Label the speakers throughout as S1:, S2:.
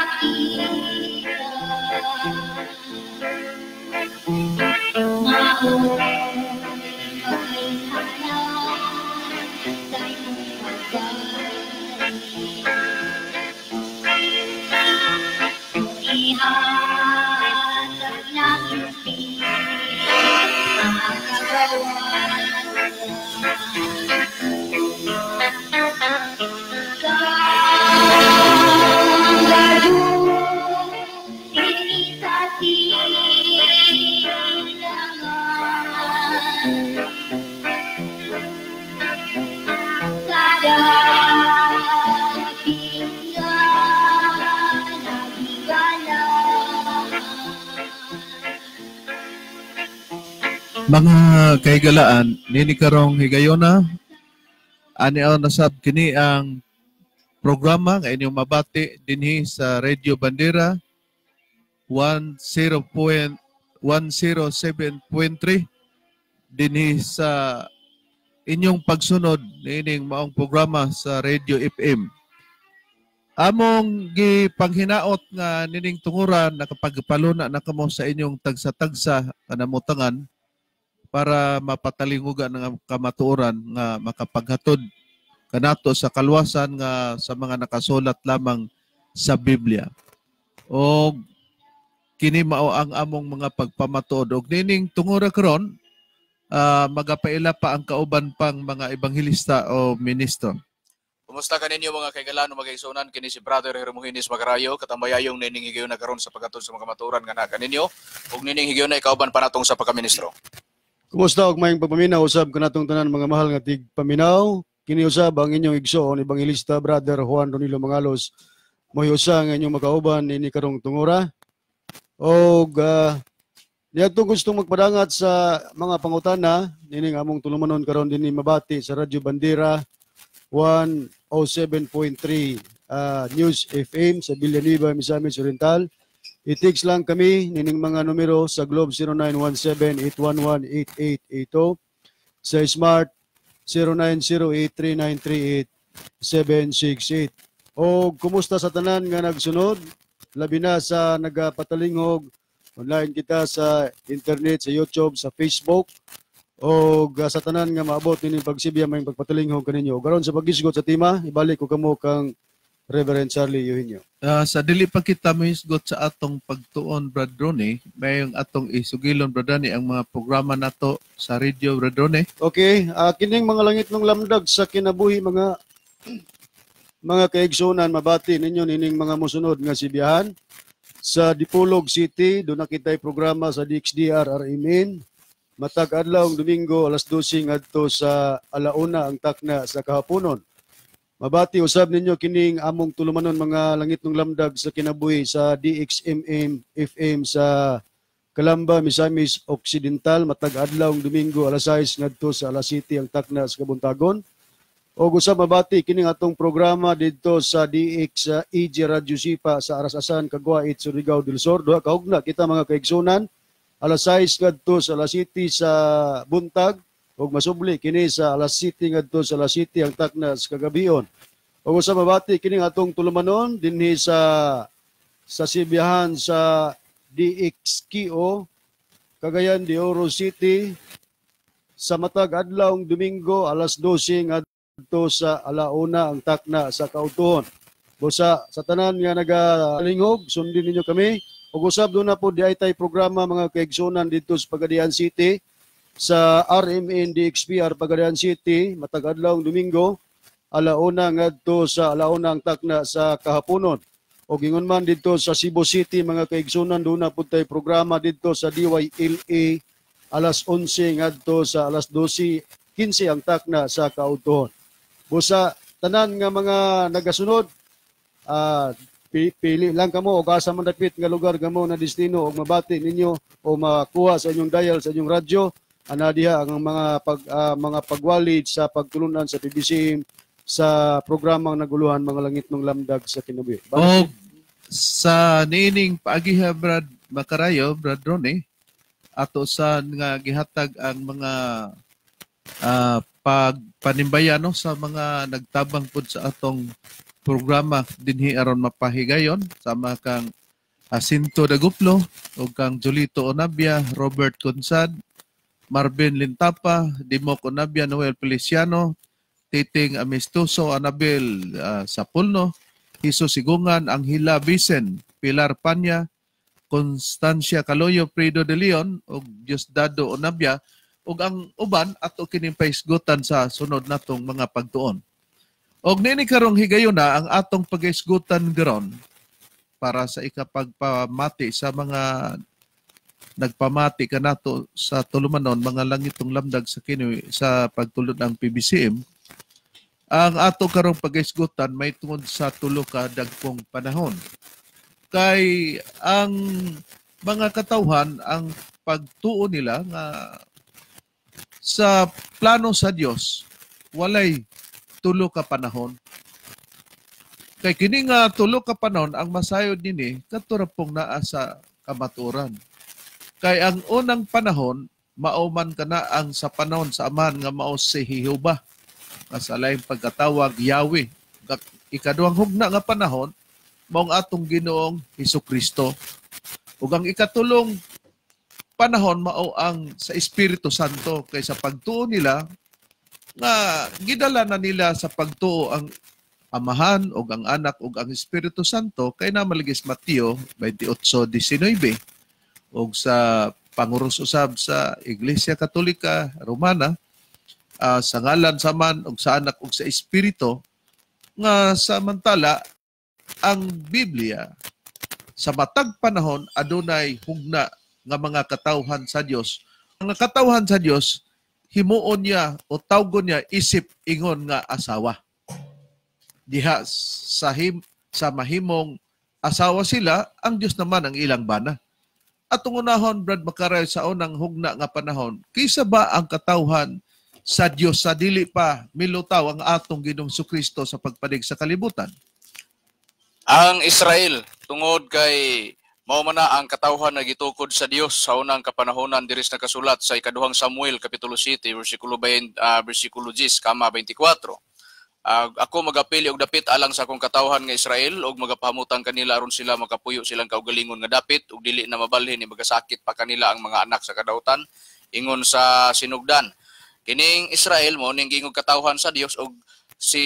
S1: Makita Maoy makailhanan sa imong pagbalik. Ihatag na ngipin, makagawas. Kang sa silangan, sa dapit nga nagigala.
S2: Mga kahigalaan, nini karong higayona, ani aw nasab kini ang programa nga inyong mabati dinhi sa Radio Bandera 107.3 dinhi sa inyong pagsunod niining maong programa sa Radio FM. Among gipanghinaot nga nining tunguran nakapagpaluna na kamo sa inyong tagsa-tagsa kanamutangan para mapatalingugan ang kamatuoran nga makapaghatod kanato sa kaluwasan nga sa mga nakasulat lamang sa Biblia. O kini mao ang among mga pagpamatuod. Og nining tungura karon, magapaila pa ang kauban pang mga ebanghelista o ministro.
S3: Kumusta kaninyo mga kaigalan o mga igsuonan? Kini si Brother Hermogenes Magarayo, katambayayong nining higayon na karon sa paghatod sa mga kamatuoran nga naa kaninyo. Ug nining higayon na ikauban pa natong sa pagkaministro.
S4: Kumusta og maayong pagpaminaw usab kanatong tanan mga mahal nga tigpaminaw. Kini usab ang inyong igsoon ebanghelista Brother Juan Ronilo Mangalos. Mo'y usa nga inyong makauban nini karong tungura. Og niadtong gustong magpadangat sa mga pangutana nining among tulumanon karon dinhi mabati sa Radyo Bandera 107.3 News FM sa Villanueva, Misamis Oriental. I-text lang kami nining mga numero sa Globe 0917-811-8880, sa Smart 0908-3938-768. O kumusta sa tanan nga nagsunod, labi na sa nagapatalingog online kita sa internet, sa YouTube, sa Facebook, o sa tanan nga maabot nining pagsibya may pagpatalingog kaninyo. O karon sa paghisgot sa tema, ibalik ko kamo kang Reverend Charlie Eugenio.
S2: Sa dili pa kita mohisgot sa atong pagtuon, Brad Ronnie, mayong atong isugilon, Brad Ronnie, ang mga programa nato sa radio, Brad Ronnie.
S4: Okay, kining mga langit ng lamdag sa kinabuhi mga kaigsunan, mabati ninyo nining mga mosunod nga sibiyahan. Sa Dipolog City, doon na kita'y programa sa DXDR RMN. Matag adlaw ang Domingo alas 12 ngadto sa alauna ang takna sa kahaponon. Mabati usab ninyo kining among tulumanon mga langit ng lamdag sa kinabuhi sa DXMM FM sa Calamba, Misamis Occidental, matag adlaw ang Domingo alas 6 ngadto sa alas 7 ang takna sa kabuntagon. Og usab mabati kining atong programa didto sa DX EG Radio Sipa sa Arasasan, Caguait, Surigao del Sur. Duha ka hugna kita mga kaigsunan, alas 6 ngadto sa alas 7 sa buntag ug masubli kini sa alas 7 ngadto sa alas 7 ang takna sa kagabion. Ug usab mabati kining atong tulumanon dinhi sa sibiyahan sa DXKO Cagayan de Oro City sa matag adlaw ang Domingo alas 12 ngadto sa alauna ang takna sa kautuhon. Busa sa tanan nga nagalingog, sundin ninyo kami. Ug usab doon na po di ay tay programa mga kaigsunan dito sa Pagadian City sa RMN DXPR Pagadian City matag adlaw ang Domingo alauna ngadto sa alauna ang takna sa kahaponon. O gingon man dito sa Cebu City mga kaigsunan, doon na po tay programa dito sa DYLA alas 11 ngadto sa alas 12:15 ang takna sa kautuhon. Busa tanan nga mga nagasunod, pili lang kamo og asa man dapit nga lugar kamo na destino og mabati ninyo o makuha sa inyong dial sa inyong radyo ana diha ang mga pagwalid sa pagtulunan sa PBCM sa programang naguluhan mga langit ng lamdag sa kinabuhi.
S2: Og sa niining paagiha, Brad Makarayo, Brad Ronnie, ato sa nga gihatag ang mga pagpanimbayan no, sa mga nagtabang pud sa atong programa dinhi aron mapahigayon, sama kang Jacinto Daguplo ug kang Julito Onabia, Robert Consad, Marvin Lintapa, Dimok Onabia, Noel Feliciano, Titing Amistoso, Anabel Sapulno, Jesus Sigungan, Anghila Bisen, Pilar Panya, Constancia Caloyo, Fredo de Leon ug Diosdado Onabia ug ang uban ato kining paisgutan sa sunod natong mga pagtuon. Og nini karong higayuna ang atong pag-isgutan garon para sa ikapagpamati sa mga nagpamati kanato sa tulumanon, mga langitong lamdag sa kini sa pagtulod ng PBCM. Ang ato karong pag-isgutan may tungod sa tulo ka dagkong panahon. Kay ang mga katawhan, ang pagtuo nila nga sa plano sa Dios walay tulo ka panahon. Kay kini nga tulo ka panahon ang masayod nini kadto ra pong naa sa kamatuoran. Kay ang unang panahon mao man kana ang sa panahon sa Amahan nga mao si Jehova, nga sa laing pagkatawag Yahweh. Ikaduhang hugna nga panahon mao ang atong Ginoong Hesukristo. Ug ang ikatulong panahon mao ang sa Espiritu Santo, kay sa pagtuo nila nga gidala na nila sa pagtuo ang Amahan ug ang Anak ug ang Espiritu Santo, kay namaligis Mateo 28:19. Ug sa panguros usab sa Iglesia Katolika Romana, sa ngalan sa man ug sa Anak ug sa Espiritu, nga samantala ang Biblia sa matag panahon adunay hugna nga mga katawhan sa Dios. Ang katawhan sa Dios himuon niya o tawgon niya isip ingon nga asawa. Diha sa mahimong asawa sila, ang Dios naman ang ilang bana. Atong unahon, Brad Makaray, sa unang hugna nga panahon, kaysa ba ang katawhan sa Dios sa dili pa milutaw ang atong Ginoong Kristo sa pagpadig sa kalibutan?
S3: Ang Israel, tungod kay mao man na ang katawhan na gitukod sa Dios sa unang kapanahonan, diris nakasulat sa ikaduhang Samuel kapitulo 7 bersikulo 20, bersikulo 10 kama 24. Ako magapili og dapit alang sa akong katawhan nga Israel og magapahamutang kanila aron sila makapuyo silang kaugalingon nga dapit ug dili na mabalhin ni magasakit pa kanila ang mga anak sa kadautan ingon sa sinugdan. Kining Israel mo ning giingong katawhan sa Dios og si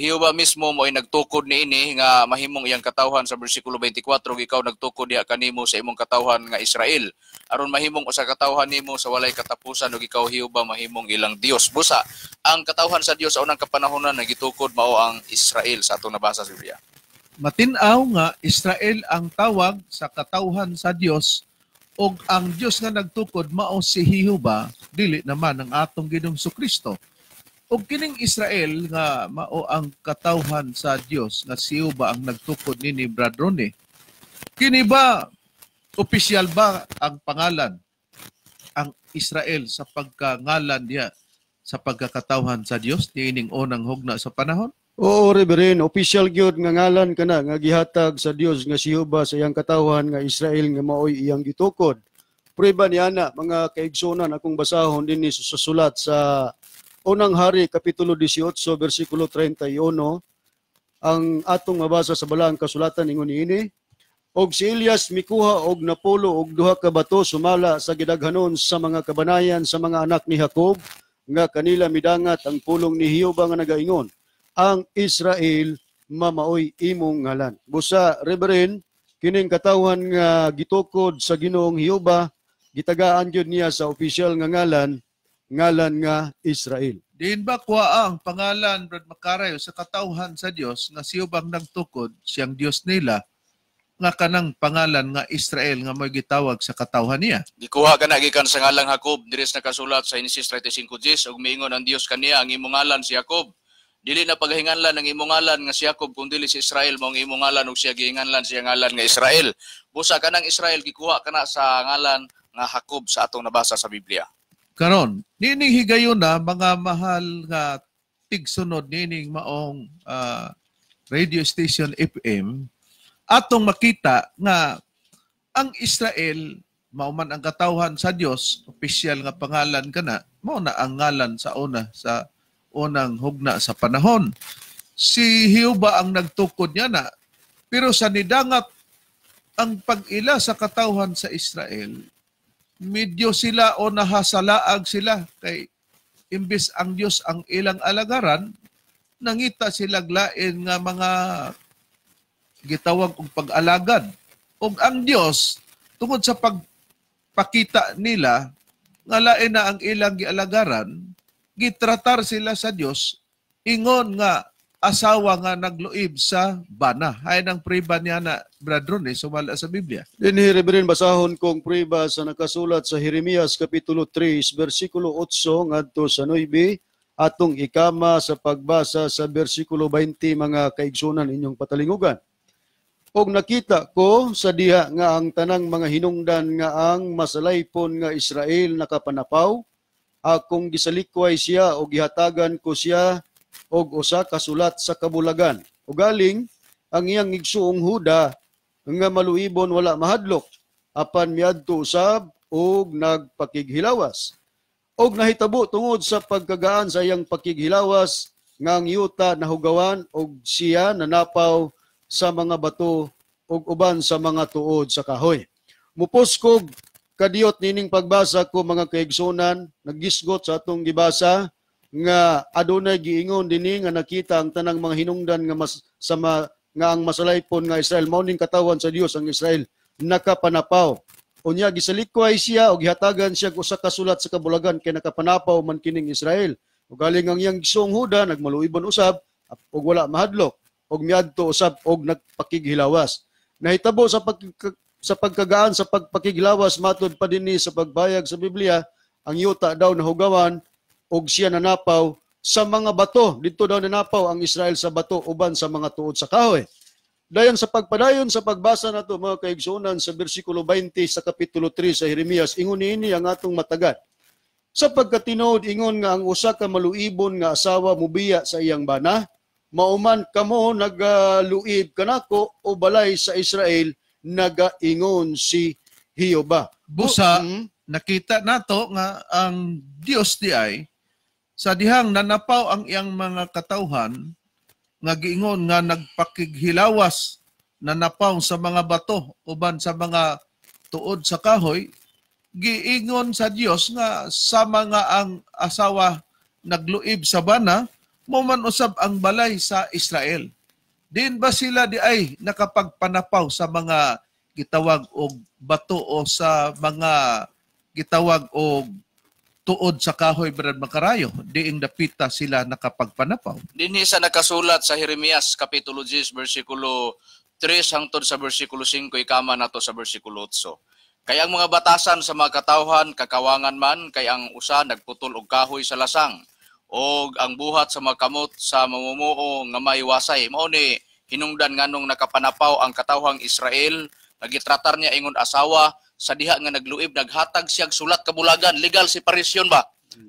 S3: Jehova mismo mo ay nagtukod niini nga mahimong iyang katawhan sa bersikulo 24, ug ikaw nagtukod diha kanimo sa imong katawhan nga Israel aron mahimong usa katawhan nimo sa walay katapusan ug ikaw Jehova mahimong ilang Dios. Busa ang katawhan sa Dios sa unang kapanahonan nga gitukod mao ang Israel sa atong nabasa sa Biblia.
S2: Matin-aw nga Israel ang tawag sa katawhan sa Dios ug ang Dios nga nagtukod mao si Jehova, dili naman ang atong Ginoong Kristo. Ug kining Israel nga mao ang katawhan sa Dios nga si Jehova ang nagtukod nini, Brad Ronnie. Kini ba opisyal ba ang pangalan ang Israel sa pagkangalan niya sa pagkakatawhan sa Dios niining unang hugna sa panahon?
S4: Oo, Reverend, opisyal gyud nga ngalan kana nga gihatag sa Dios nga si Jehova sa iyang katawhan nga Israel nga maoy iyang gitukod. Prueba niya na mga kaigsunan akong basahon dinhi sa sulat sa Unang Hari, Kapitulo 18, versikulo 31, ang atong mabasa sa balaang kasulatan ingon niini, og si Elias mikuha og napulo og duha ka bato sumala sa gidaghanon sa mga kabanayan sa mga anak ni Jacob nga kanila midangat ang pulong ni Jehova nga nagaingon, ang Israel mamaoy imong ngalan. Busa, Reverend, kining katawhan nga gitukod sa Ginoong Jehova, gitagaan gyud niya sa opisyal nga ngalan, ngalan nga Israel.
S2: Diin ba kuha ang pangalan, Brad Macarayo, sa katawhan sa Dios nga siyo bang nagtukod siyang Dios nila nga kanang pangalan nga Israel nga may gitawag sa katawhan niya?
S3: Gikuha kana gikan sa ngalang Jacob, diris nakasulat sa Genesis 35:10 ug miingon ang Dios kaniya, ang imong ngalan si Jacob. Dili na paghinganlan ang imong ngalan nga si Jacob kun dili si Israel mao ang imong ngalan ug siya gihinganlan siya ngalan nga Israel. Busa kanang Israel gikuha kana sa ngalan nga Jacob sa atong nabasa sa Biblia.
S2: Karon, nining higayon na mga mahal nga tigsunod nining maong radio station FM, atong makita nga ang Israel mao man ang katawhan sa Dios, opisyal nga pangalan kana, mao na ang ngalan sa una sa unang hugna sa panahon. Si Jehova ang nagtukod niya na. Pero sa nidangat ang pag-ila sa katawhan sa Israel, medyo sila o nahasalaag sila kay imbis ang Dios ang ilang alagaran, nangita sila lain nga mga gitawag og pag-alagad. Ug ang Dios tungod sa pagpakita nila nga lain na ang ilang gialagaran, gitratar sila sa Dios ingon nga asawa nga nagluib sa bana. Hay nang priba niya na, Brad Ronnie, sumala sa Biblia.
S4: Dinhi, Reverend, basahon kong prueba sa nakasulat sa Jeremias Kapitulo 3, versikulo 8 ngadto sa 9, atong ikama sa pagbasa sa versikulo 20, mga kaigsunan, inyong patalingugan. Og nakita ko sa diha nga ang tanang mga hinungdan nga ang masalaypon nga Israel nakapanapaw, akong gisalikway siya og gihatagan ko siya og usa ka sulat sa kabulagan. O galing ang iyang igsuong Huda nga maluibon wala mahadlok, apan miadto usab og nagpakighilawas. Og nahitabo tungod sa pagkagaan sa iyang pakighilawas nga ang yuta nahugawan og siya nanapaw sa mga bato og uban sa mga tuod sa kahoy. Mupuskog kadiyot nining pagbasa ko, mga kaigsunan, naggisgot sa atong gibasa nga adunay giingon dinhi nga nakita ang tanang mga hinungdan nga mas, sa ma, nga ang masalaypon nga Israel mao ning katawan sa Dios ang Israel nakapanapaw. Unya gisalikway siya og gihatagan siya og usa ka sulat sa kabulagan kay nakapanapaw man kining Israel. Ug galing ang iyang gisuong Huda nagmaluibon usab ug wala mahadlok og miadto usab og nagpakighilawas. Nahitabo sa pagkagaan sa pagpakighilawas matud pa dinhi sa pagbayag sa Biblia, ang yuta daw nahugawan og siya nanapaw sa mga bato. Dito daw nanapaw ang Israel sa bato uban sa mga tuod sa kahoy. Dayon sa pagpadayon sa pagbasa nato, mga kaigsuonan, sa bersikulo 20 sa kapitulo 3 sa Jeremias, ingon niini ang atong matagad. Sa pagkatinuod ingon nga ang usa ka maluibon nga asawa mubiya sa iyang bana, mauman kamo nagaluib kanako o balay sa Israel, nagaingon si Jehova.
S2: Busa, nakita nato nga ang Dios di ay sa dihang nanapaw ang iyang mga katawhan nga giingon nga nagpakighilawas, nanapaw sa mga bato uban sa mga tuod sa kahoy, giingon sa Dios nga sa mga ang asawa nagluib sa bana, mo man usab ang balay sa Israel. Din ba sila di ay nakapagpanapaw sa mga gitawag og bato o sa mga gitawag og tuod sa kahoy, Brad Makarayo? Diing dapita sila nakapagpanapaw.
S3: Dinhi sa nakasulat sa Jeremias Kapitulo 10, versikulo 3 hangtod sa versikulo 5, ikama nato sa versikulo 8. Kay ang mga batasan sa mga katawhan kakawangan man, kay ang usa nagputol og kahoy sa lasang, og ang buhat sa mga kamot sa mamumuo nga may wasay. Mao ni hinungdan nganong nakapanapaw ang katawhang Israel, nagitratar niya ingon asawa sa diha nga nagluib, naghatag siyag sulat kabulagan, legal separation ba?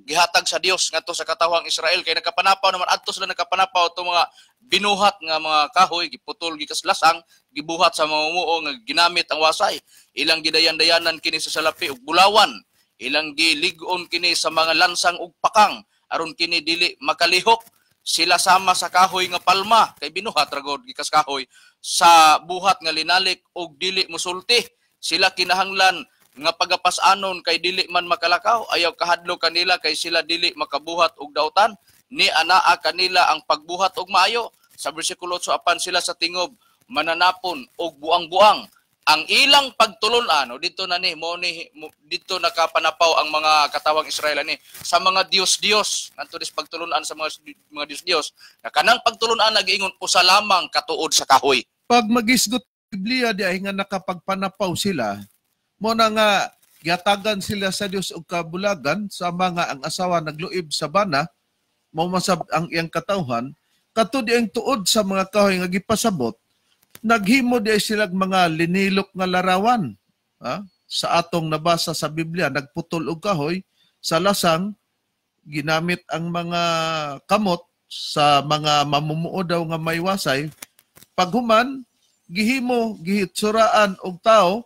S3: Gihatag sa Dios ngadto sa katawhang Israel kay nakapanapaw naman adto sila nakapanapaw to mga binuhat nga mga kahoy, giputol gikas lasang, gibuhat sa mamumuo nga ginamit ang wasay. Ilang gidayan-dayanan kini sa salapi ug bulawan, ilang gilig-on kini sa mga lansang ug pakang aron kini dili makalihok. Sila sama sa kahoy nga palma kay binuhat ra gud gikas kahoy sa buhat nga linalik ug dili musulti. Sila kinahanglan nga pagapasanon kay dili man makalakaw, ayaw kahadlo kanila kay sila dili makabuhat og dautan, ni anaa kanila ang pagbuhat og maayo. Sa bersikulo 8, apan sila sa tingob mananapon og buang-buang. Ang ilang pagtulunan, o dito na ni mo ni dito nakapanapaw ang mga katawang Israel ani sa mga Dios-Dios, ngadto dis pagtulunan sa mga Dios-Dios, na kanang pagtulunan nagiingon usa lamang katuod sa kahoy.
S2: Pag magisgot Biblia di ay nga nakapagpanapaw sila, mo na nga gihatagan sila sa Dios og kabulagan sa mga ang asawa nagluib sa bana, mao masab ang iyang katawhan, kato di ang tuod sa mga kahoy nga gipasabot, naghimo di ay sila mga linilok nga larawan. Ha? Sa atong nabasa sa Biblia, nagputol og kahoy sa lasang, ginamit ang mga kamot sa mga mamumuo daw nga may wasay. Paghuman, gihimo, gihitsuraan og tao,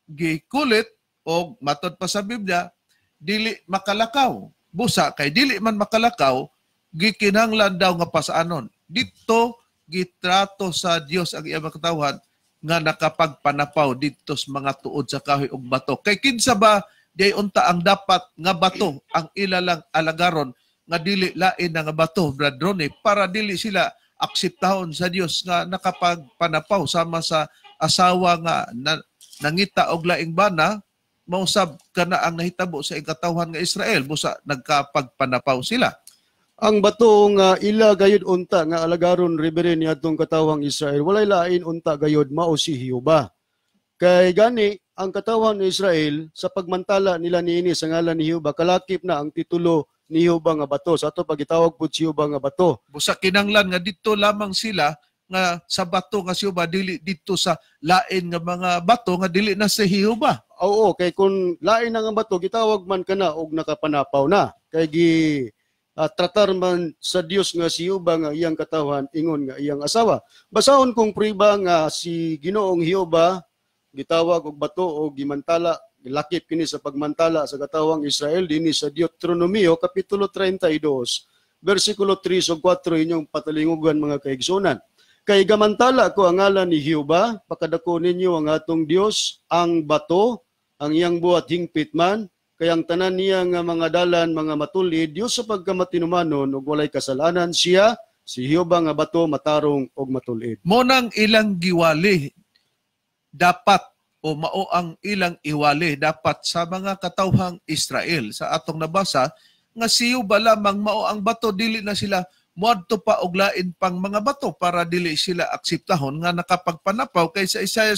S2: gikulit og matod pa sa Biblia, dili makalakaw. Busa kay dili man makalakaw, gikinahanglan daw nga pasaanon. Dito gitrato sa Dios ang iyang mga katawhan nga nakapagpanapaw didto sa mga tuod sa kahoy ug bato. Kay kinsa ba diay unta ang dapat nga bato ang ilalang alagaron nga dili lain na nga bato, Brad Ronnie, para dili sila akseptahon sa Dios nga nakapagpanapaw sama sa asawa nga nangita og laing bana, mausab kana ang nahitabo sa ikatawhan nga Israel busa nagkapagpanapaw sila.
S4: Ang bato nga ila gayud unta nga alagaron, Reverend, ni atong katawhang Israel, walay lain unta gayud mao si Jehova. Kay gani ang katawhan ni Israel sa pagmantala nila niini sa ngalan ni Jehova, kalakip na ang titulo ni Jehova nga bato. Sa ato pagitawag pud si Jehova nga bato.
S2: Busa kinanglan nga didto lamang sila nga sa bato nga si Jehova, dili didto sa lain nga mga bato nga dili na si Jehova.
S4: Oo, kay kung lain na nga bato gitawag man kana og nakapanapaw na. Kay gi tratar man sa Dios nga si Jehova nga iyang katawhan ingon nga iyang asawa. Basahon kong priba nga si Ginoong Jehova gitawag og bato o gimantala, gilakip kini sa pagmantala sa katawhang Israel dinhi sa Deuteronomio kapitulo 32 bersikulo 3 ug 4, inyong patalingugan, mga kaigsunan. Kay gamantala ko ang ngalan ni Jehova, pakadako ninyo ang atong Dios, ang bato, ang iyang buhat hingpit man, kay ang tanan niya nga mga dalan mga matulid, Dios sa pagkamatinumanon ug walay kasalanan siya, si Jehova nga bato matarong ug matulid.
S2: Mo nang ilang giwali dapat o mao ang ilang iwali dapat sa mga katawhang Israel sa atong nabasa nga si Jehova lamang mao ang bato, dili na sila moadto pa og lain pang mga bato para dili sila akseptahon nga nakapagpanapaw. Kay sa Isaiah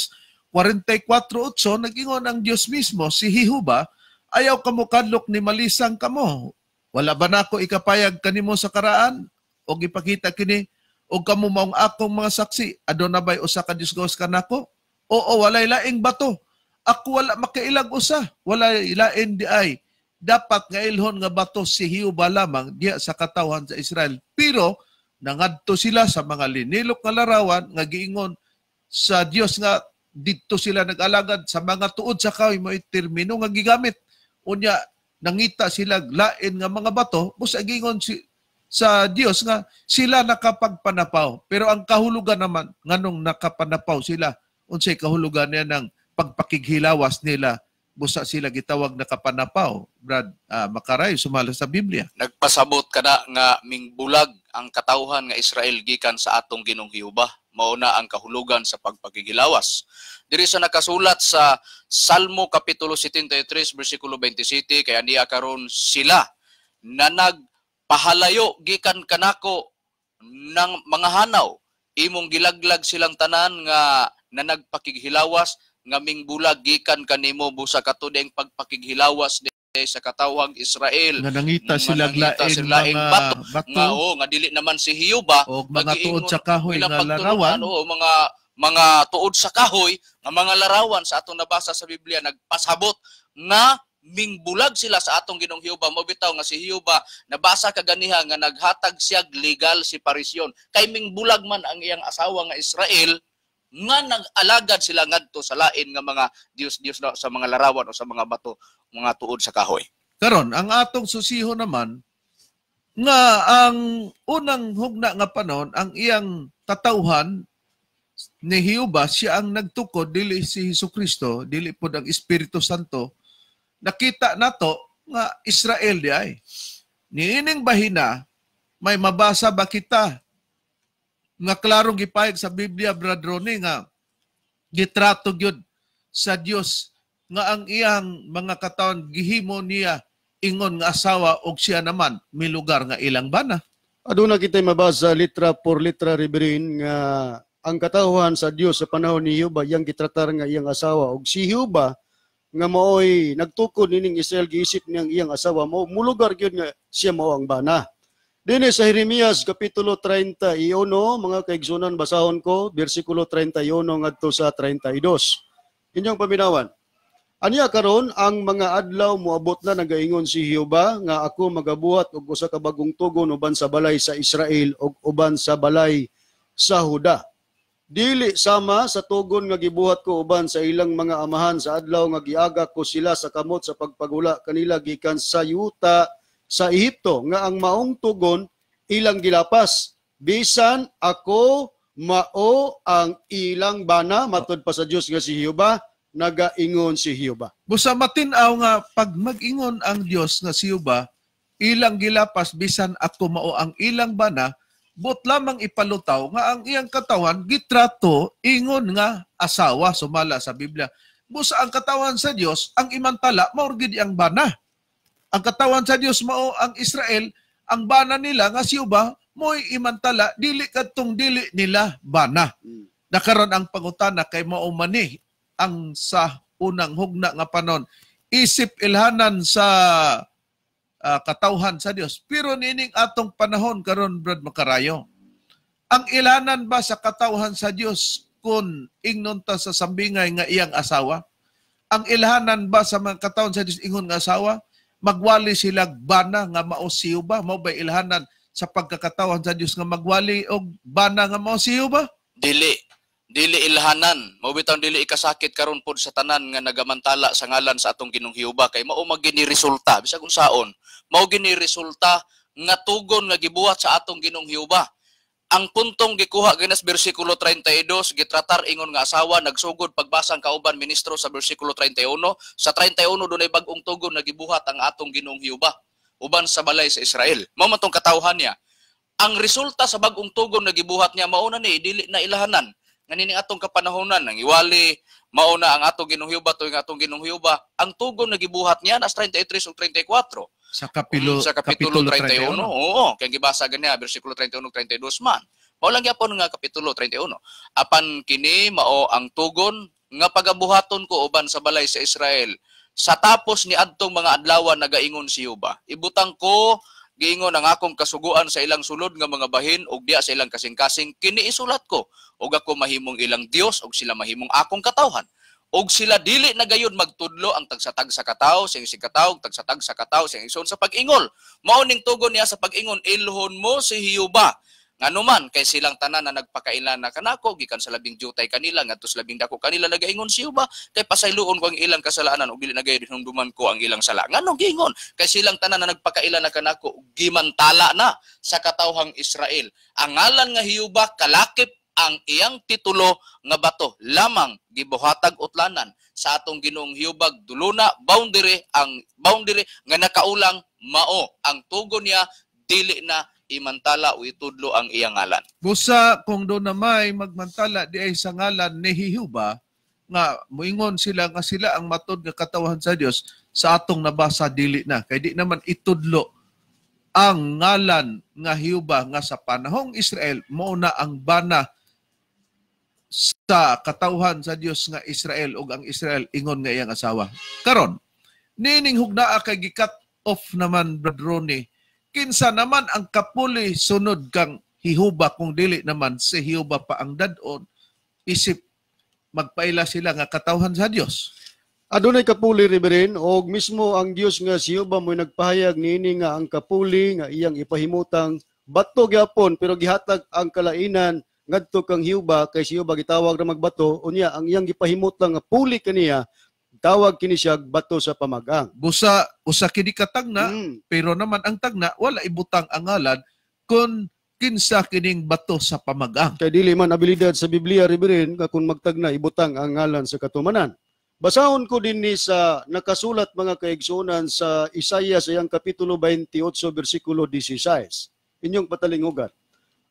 S2: 44:8 nag-ingon ang Dios mismo, si Jehova, "Ayaw kamo kadlok ni malisang kamo. Wala ba nako ikapayag kanimo sa karaan og ipakita kini og kamo maong akong mga saksi? Aduna bay usa ka Dios gawas kanako? Oo, walay laing bato. Ako wala makailag usa. Walay lain di ay dapat nga ilhon nga bato, si Jehova lamang diha sa katawhan sa Israel." Pero nangadto sila sa mga linilok nga larawan nga giingon sa Dios nga didto sila nag-alagad sa mga tuod sa kahoy, mo termino nga gigamit. Unya nangita sila lain nga mga bato, busa giingon sa Dios nga sila nakapagpanapaw. Pero ang kahulugan naman nganong nakapanapaw sila, unsay kahulugan niya ng pagpakighilawas nila busa sila gitawag nakapanapaw, Brad Makaray, sumala sa Biblia?
S3: Nagpasabot kada nga mingbulag ang katawhan nga Israel gikan sa atong Ginoong Jehova. Mao na ang kahulugan sa pagpakigilawas. Diri sa nakasulat sa Salmo kapitulo 73 bersikulo 27, kay aniya karon sila na nagpahalayo gikan kanako ng mga hanaw, imong gilaglag silang tanan nga na nagpakighilawas nga mingbulag gikan kanimo. Busa kato ding pagpakighilawas sa katawhang Israel
S2: nga nangita sila lain mga
S3: bato,
S2: bato
S3: nga o nga dili naman si Jehova
S2: o mga tuod sa kahoy nga larawan,
S3: o mga tuod sa kahoy nga mga larawan sa atong nabasa sa Biblia, nagpasabot nga mingbulag sila sa atong Ginoong Jehova. Mo bitaw nga si Jehova nabasa kaganiha nga naghatag siya legal separation kay mingbulag man ang iyang asawa nga Israel nga nag-alagad sila ngadto sa lain nga mga Dios-Dios sa mga larawan o sa mga bato, mga tuod sa kahoy.
S2: Karon, ang atong susiho naman nga ang unang hugna nga panahon, ang iyang katawhan ni Jehova, siya ang nagtukod, dili si Hesukristo, dili pod ang Espiritu Santo. Nakita nato nga Israel di ay. Niining bahina, may mabasa ba kita nga klarong gipayag sa Biblia, Brad Ronnie, nga gitrato gyud sa Dios nga ang iyang mga katawan gihimo niya ingon nga asawa og siya naman may lugar nga ilang bana?
S4: Aduna kita'y mabasa litra por litra, Reverend, nga ang katawhan sa Dios sa panahon ni Jehova iyang gitratar nga iyang asawa, og si Jehova nga maoy nagtukod nining Israel giisip niyang iyang asawa, mo mulugar gyud nga siya mao ang bana. Dini sa Jeremias kapitulo 31, mga kaigsunan, basahon ko bersikulo 31 ngadto sa 32. Inyong paminawan. Aniya karon ang mga adlaw moabot na, nagaingon si Jehova, nga ako magabuhat og usa ka bagong tugon uban sa balay sa Israel ug uban sa balay sa Huda. Dili sama sa tugon nga gibuhat ko uban sa ilang mga amahan sa adlaw nga giaga ko sila sa kamot sa pagpagula kanila gikan sa yuta sa Ehipto, nga ang maong tugon ilang gilapas. Bisan ako mao ang ilang bana, matud pa sa Dios nga si Jehova, nagaingon si Jehova.
S2: Busa matin-aw nga pag mag-ingon ang Dios nga si Jehova, ilang gilapas bisan ako mao ang ilang bana, but lamang ipalutaw nga ang iyang katawan gitrato ingon nga asawa sumala sa Biblia. Busa ang katawan sa Dios ang imantala mao gid ang bana. Ang katawan sa Dios mao ang Israel, ang bana nila nga si Jehova mo'y imantala dili kadtong dili nila bana. Nakaron ang pangutana kay mao mani ang sa unang hugna nga panon isip ilhanan sa katawhan sa Dios. Pero nining atong panahon karon, Brad Makarayo, ang ilhanan ba sa katawhan sa Dios kun ingnon ta sa sambingay nga iyang asawa? Ang ilhanan ba sa mga katawhan sa Dios ingon nga asawa? Magwali sila bana nga mao si Jehova? Mao ba ilhanan sa pagkakatawan sa Dios nga magwali og bana nga mao si Jehova?
S3: Dili. Dili ilhanan. Mao bitaw dili ikasakit karon pod sa tanan nga nagamantala sa ngalan sa atong Ginoong Jehova kay mao magini resulta bisag unsaon. Mao gini resulta nga tugon nga gibuhat sa atong Ginoong Jehova. Ang puntong gikuha ginas bersikulo 32 gitratar ingon nga asawa, nagsugod pagbasa ang kauban ministro sa bersikulo 31. Sa 31 dunay bag-ong tugon nga gibuhat ang atong Ginoong Jehova uban sa balay sa Israel. Mao man tong katawhan niya. Ang resulta sa bag-ong tugon nga gibuhat niya mao na ni dili na ilahanan. Nganing atong kapanahonan nang iwali mao na ang atong Ginoong Jehova tuwing atong Ginoong Jehova. Ang tugon nga gibuhat niya nas 33 ug 34.
S2: Sa kapitulo
S3: sa kapitulo 31. Oo, kay gibasa ganiya bersikulo 31 ug 32 man. Mao lang gyapon nga kapitulo 31. Apan kini mao ang tugon nga pagabuhaton ko uban sa balay sa Israel. Sa tapos ni adtong mga adlaw nagaingon si Jehova. Ibutang ko giingon ang akong kasuguan sa ilang sulod nga mga bahin ug diya sa ilang kasing-kasing kini isulat ko ug ako mahimong ilang Dios ug sila mahimong akong katawhan. Og sila dili na gayud magtudlo ang tagsatag sa kataw, sa isig kataw, tagsatag sa kataw, sa igsoon sa pag-ingol. Mao ning tugon niya sa pag-ingon, ilhon mo si Jehova. Nganuman kay silang tanan na nagpakailan na kanako gikan sa labing jutay kanila ngadto sa labing dako kanila nagaingon si Jehova kay pasayloon ko ang ilang kasalanan ug dili na gayud hinumduman ko ang ilang sala. Nganong giingon? Kay silang tanan na nagpakailan na kanako gimantala na sa katawhang Israel. Ang ngalan nga Jehova kalakip ang iyang titulo nga bato lamang gibuhatag utlanan sa atong Ginoong Jehova duluna boundary ang boundary nga nakaulang mao ang tugon niya dili na imantala o itudlo ang iyang ngalan.
S2: Busa kung doon na may magmantala di ay sa ngalan ni Jehova nga moingon sila nga sila ang matod nga katawhan sa Dios sa atong nabasa dili na kay di naman itudlo ang ngalan nga Jehova nga sa panahong Israel mao na ang bana sa katawhan sa Dios nga Israel ug ang Israel ingon nga iyang asawa. Karon nining hugnaa kay gi-cut off naman, Brad Ronnie, kinsa naman ang kapuli sunod kang Jehova kung dili naman si Jehova pa ang dad-on isip magpaila sila nga katawhan sa Dios?
S4: Adunay kapuli, Reverend, og mismo ang Dios nga si Jehova mo'y nagpahayag niini nga ang kapuli nga iyang ipahimutang bato gyapon pero gihatag ang kalainan ngadto kang Jehova kay si Jehova gitawag ra magbato, unya ang iyang gipahimutang nga puli kaniya tawag kini siya bato sa pamagang.
S2: Busa usa kini ka tagna, pero naman ang tagna wala ibutang ang ngalan kun kinsa kining bato sa pamagang.
S4: Kay dili man abilidad sa Biblia, Reverend, nga kung magtagna ibutang ang ngalan sa katumanan. Basahon ko din ni sa nakasulat mga kaigsuonan sa Isaiah sa iyang kapitulo 28 bersikulo 16. Inyong patalingugan.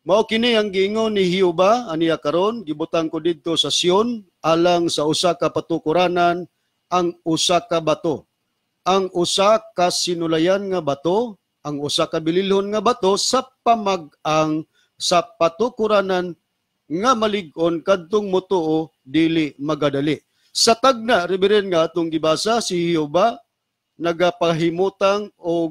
S4: Mao kini ang giingon ni Jehova aniya karon gibutang ko didto sa Sion alang sa usa ka patukuranan ang usa ka bato, ang usa ka sinulayan nga bato, ang usa ka bililhon nga bato sa pamag-ang sa patukuranan nga malig-on kadtong motuo dili magadali. Sa tagna, Reverend, nga atong gibasa, si Jehova nagapahimutang o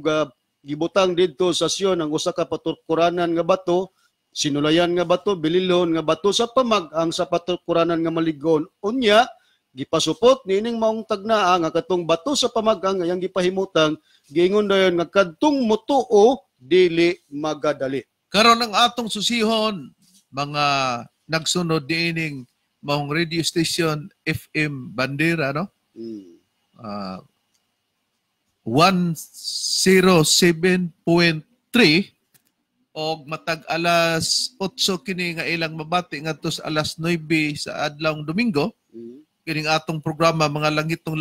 S4: gibutang didto sa Sion ang usa ka patukuranan nga bato, sinulayan nga bato, bililhon nga bato sa pamag-ang sa patukuranan nga malig-on. Unya gipasupot niining maong tagnaa nga katong bato sa pamagang nga iyang gipahimutang giingon dayon nga kadtong motuo dili magadali.
S2: Karon ang atong susihon mga nagsunod niining maong radio station FM Bandera, no? 107.3 Og matag alas 8 kini nga ilang mabati ngadto sa alas 9 sa adlawng Domingo. Kining atong programa Mga Langitong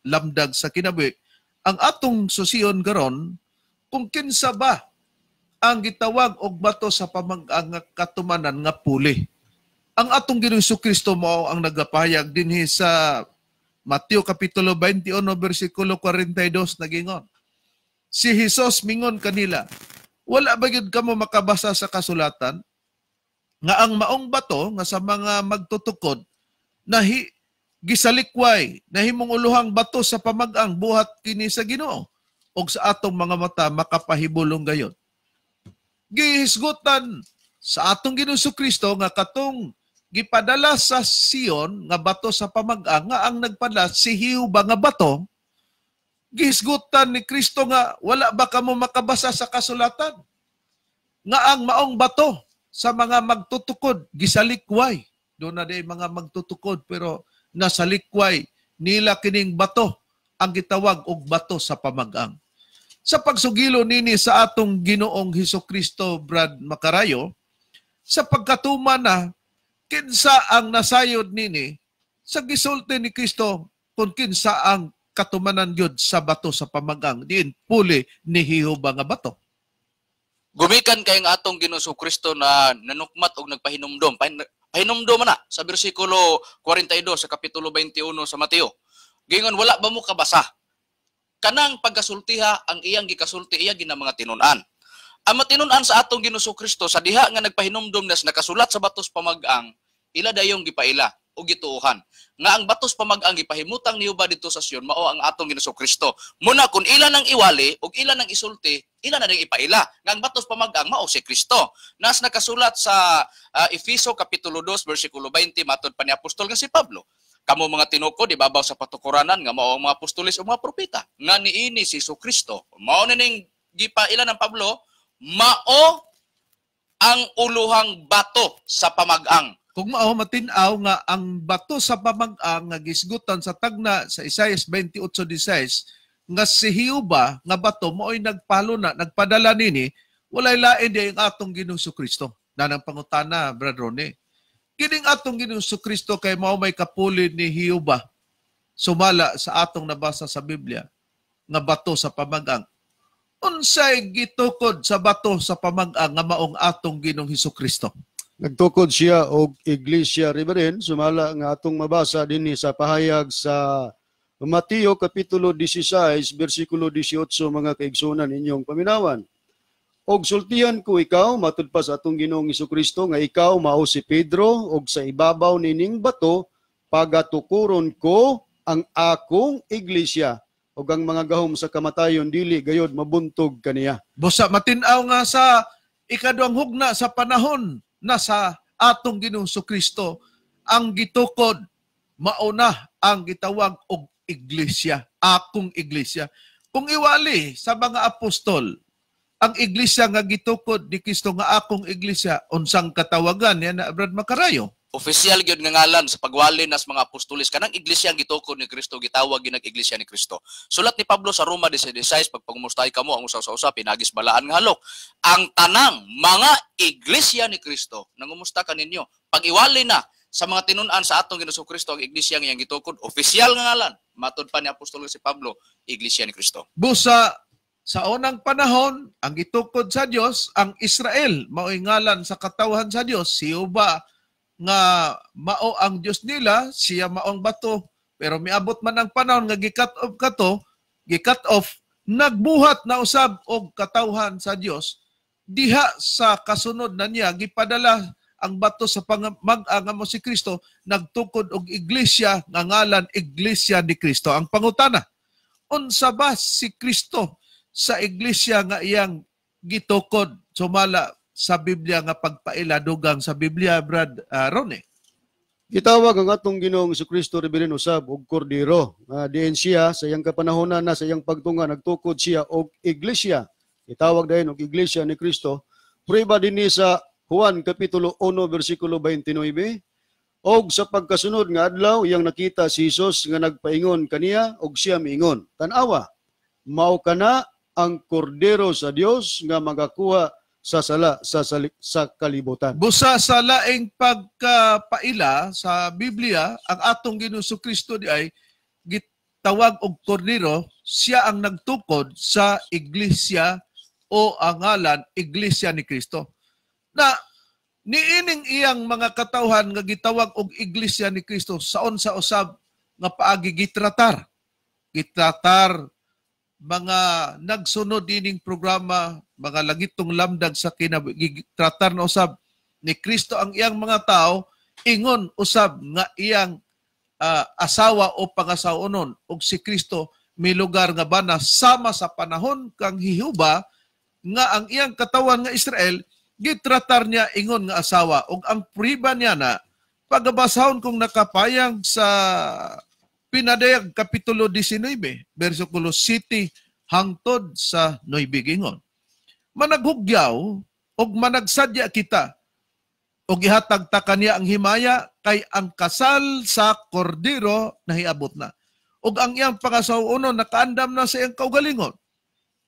S2: Lamdag sa Kinabuhi. Ang atong susion karon kung kinsa ba ang gitawag og bato sa pamag-ang nga katumanan nga puli. Ang atong Ginoong Kristo mao ang nagapahayag dinhi sa Mateo kapitulo 21 bersikulo 42 nagingon. Si Hesus mingon kanila, wala ba gyud kamo makabasa sa kasulatan nga ang maong bato nga sa mga magtutukod nahi gisalikway nahimong uluhang bato sa pamag-ang buhat kini sa Ginoo og sa atong mga mata makapahibulong gayon. Gihisgutan sa atong Ginoong Kristo nga katong gipadala sa Sion nga bato sa pamag-ang nga ang nagpadala si Jehova nga bato, gihisgutan ni Kristo nga wala ba kamo makabasa sa kasulatan nga ang maong bato sa mga magtutukod gisalikway. Doon na day mga magtutukod pero nasalikway nila kining bato ang gitawag og bato sa pamag-ang. Sa pagsugilo nini sa atong Ginoong Hesukristo, Brad Makarayo, sa pagkatuma na kinsa ang nasayod nini sa gisulti ni Kristo kung kinsa ang katumanan gyud sa bato sa pamagang diin puli ni Jehova nga bato.
S3: Gumikan kay ang atong Ginoong Kristo na nanukmat og nagpahinumdom. Pahinumdom na sa bersikulo 42 sa kapitulo 21 sa Mateo. Gingon, wala ba mo kabasa? Kanang pagkasultiha ang iyang gikasulti iya gina mga tinun-an. Ang matinun-an sa atong Ginoong Kristo sa diha nga nagpahinumdom nas nakasulat sa batos pamag-ang ila dayong gipaila o gituohan nga ang batos pamag-ang gipahimutang niyo ba dito sa Sion mao ang atong Ginoong Kristo. Muna kun ila nang iwali ug ila nang isulti, ila na ding ipaila nga ang batos pamag-ang mao si Kristo. Nas nakasulat sa Efeso kapitulo 2 bersikulo 20 matod pa ni apostol nga si Pablo. Kamo mga tinukod ibabaw sa patukuranan nga mao ang mga apostoles o mga propeta nga niini si Kristo. Mao nining gipaila ng Pablo mao ang uluhang bato sa pamag-ang.
S2: Kung mao matin-aw nga ang bato sa pamag-ang nga gisgutan sa tagna sa Isaias 28:16 nga si Jehova nga bato mao'y nagpalo na nagpadala nini, walay lain di ang atong Ginoong Kristo. Nanang pangutana, Brad Ronnie. Kining atong Ginoong Kristo kay mao may kapuli ni Jehova sumala sa atong nabasa sa Biblia nga bato sa pamag-ang. Unsay gitukod sa bato sa pamag-ang nga maong atong Ginoong Kristo?
S4: Nagtukod siya og iglesia, Reverend, sumala nga atong mabasa dinhi sa pahayag sa Mateo kapitulo 16 bersikulo 18 mga kaigsunan inyong paminawan. Og sultihan ko ikaw matud pa sa atong Ginoong Hesukristo nga ikaw mao si Pedro og sa ibabaw nining bato pagatukuron ko ang akong iglesia og ang mga gahom sa kamatayon dili gayod mabuntog kaniya.
S2: Busa matin-aw nga sa ikaduhang hugna sa panahon na sa atong Ginoong Kristo ang gitukod mauna ang gitawag og iglesia, akong iglesia. Kung iwali sa mga apostol ang iglesia nga gitukod ni Kristo nga akong iglesia, unsang katawagan yan na Brad Makarayo?
S3: Opisyal gyud nga ngalan sa pagwali nas mga apostoles kanang iglesia ang gitukod ni Kristo gitawag gyud iglesia ni Kristo. Sulat ni Pablo sa Roma 16 pagpangumustay kamo ang usaw-usa pinagis balaan nga halok. Ang tanang mga iglesia ni Kristo nangumusta kaninyo. Pag-iwali na sa mga tinun-an sa atong Ginoong Kristo ang iglesia nga iyang gitukod, opisyal nga ngalan matod pa ni apostol si Pablo, iglesia ni Kristo.
S2: Busa sa unang panahon, ang gitukod sa Dios ang Israel, mao'y ngalan sa katawhan sa Dios, si Jehova nga mao ang Dios nila, siya mao ang bato. Pero miabot man ang panahon nga gi-cut off kato, gi-cut off, nagbuhat na usab og katawhan sa Dios. Diha sa kasunod na niya gipadala ang bato sa pamag-ang mo si Kristo, nagtukod og iglesia nga ngalan Iglesia ni Kristo. Ang pangutana, unsa ba si Kristo sa iglesia nga iyang gitukod sumala sa Biblia nga pagpaila dugang sa Biblia, Brad Ronnie?
S4: Gitawag ang atong Ginoong Hesukristo Reverend usab og kordero. Diin siya sa iyang kapanahonan na sa iyang pagtunga nagtukod siya og iglesia. Gitawag dayon og iglesia ni Kristo. Prueba dinhi sa Juan kapitulo 1 bersikulo 29. Og sa pagkasunod nga adlaw iyang nakita si Hesus nga nagpaingon kaniya og siya miingon, tan-awa, mao kana ang kordero sa Dios nga magakuha sa sala sa kalibutan.
S2: Busa sa laing pagkapaila sa Biblia, ang atong Ginoong Kristo di ay gitawag og kordero, siya ang nagtukod sa iglesia o ang ngalan Iglesia ni Kristo. Na niining iyang mga katawhan nga gitawag og Iglesia ni Kristo saon sa usab nga paagi gitratar. Gitratar mga nagsunod dining programa, mga langitong lamdag sa kinabuhi, gitratar na usab ni Kristo ang iyang mga tao ingon usab nga iyang asawa o pangasawonon, ug si Kristo may lugar nga bana sama sa panahon kang hihuba nga ang iyang katawan nga Israel gitratar niya ingon nga asawa, ug ang priba niya na pagabasahon kung nakapayag sa Pinadayag Kapitulo 19, versikulo 7 hangtod sa 9 gingon. Managhugyaw og managsadya kita og ihatag ta kaniya ang himaya kay ang kasal sa kordero nahiabot na. Og ang iyang pangasawonon nakaandam na sa iyang kaugalingon.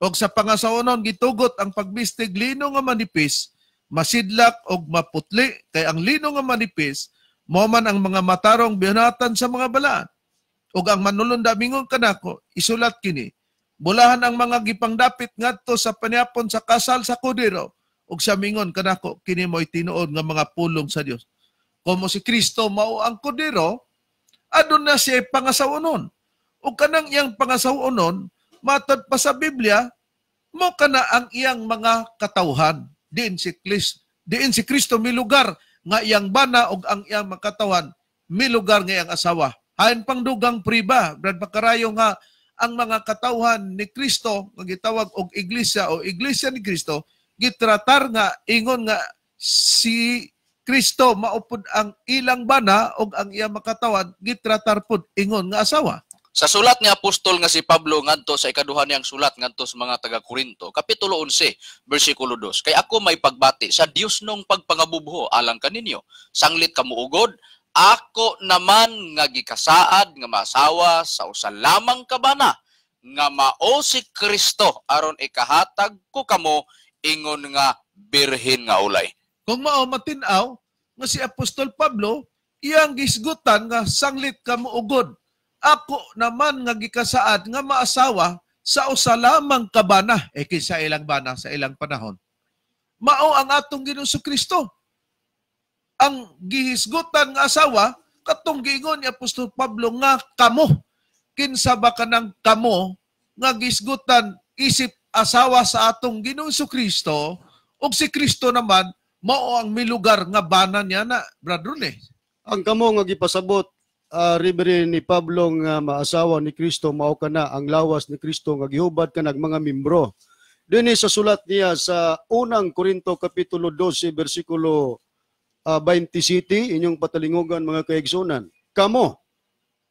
S2: Og sa pangasawonon gitugot ang pagbistig lino nga manipis, masidlak og maputli, kay ang lino nga manipis mao man ang mga matarong binatan sa mga balaan. Og ang manulunda mingon kanako, isulat kini, bulahan ang mga gipangdapit ngadto sa paniapon sa kasal sa kordero. Og sa mingon kanako, kini mo'y tinuod nga mga pulong sa Dios. Como si Kristo mao ang kordero, aduna siya pangasawonon. Og kanang iyang pangasawonon, matod pa sa Biblia, mo kana ang iyang mga katawhan. Diin si Kristo may lugar nga iyang bana og ang iyang mga katawhan may lugar nga iyang asawa. Hain pang dugang priba, Brad Makarayo, nga ang mga katawhan ni Kristo nga gitawag og iglesia o iglesia ni Kristo gitratar nga ingon nga si Kristo maupod ang ilang bana og ang iyang makatawan gitratar pod ingon nga asawa.
S3: Sa sulat ni apostol nga si Pablo ngadto sa ikaduha niyang sulat ngadto sa mga taga-Korinto, kapitulo 11, bersikulo 2. Kay ako may pagbati sa Dios nung pagpangabubho alang kaninyo. Sanglit kamuugod, ako naman nga gikasaad nga maasawa sa usa lamang ka bana nga mao si Kristo aron ikahatag ko kamo ingon nga birhen nga ulay.
S2: Kung mao matin-aw nga si Apostol Pablo iyang gisgutan nga sanglit kamuugod, ako naman nga gikasaad nga maasawa sa usa lamang ka bana, e kinsa ilang bana sa ilang panahon, mao ang atong Ginoong Kristo. Ang gihisgutan nga asawa katong giingon ni Apostol Pablo nga kamo. Kinsa ba kanang kamo nga gisgutan isip asawa sa atong Ginoong Kristo, ug si Kristo naman mao ang milugar nga bana niya na, Brad Rune?
S4: Ang kamo nga gipasabot Reverend ni Pablo nga maasawa ni Kristo mao kana ang lawas ni Kristo nga gihubad kanag mga membro. Dinhi sa sulat niya sa unang Korinto kapitulo 12 bersikulo 27, inyong patalingugan mga kaigsunan. Kamo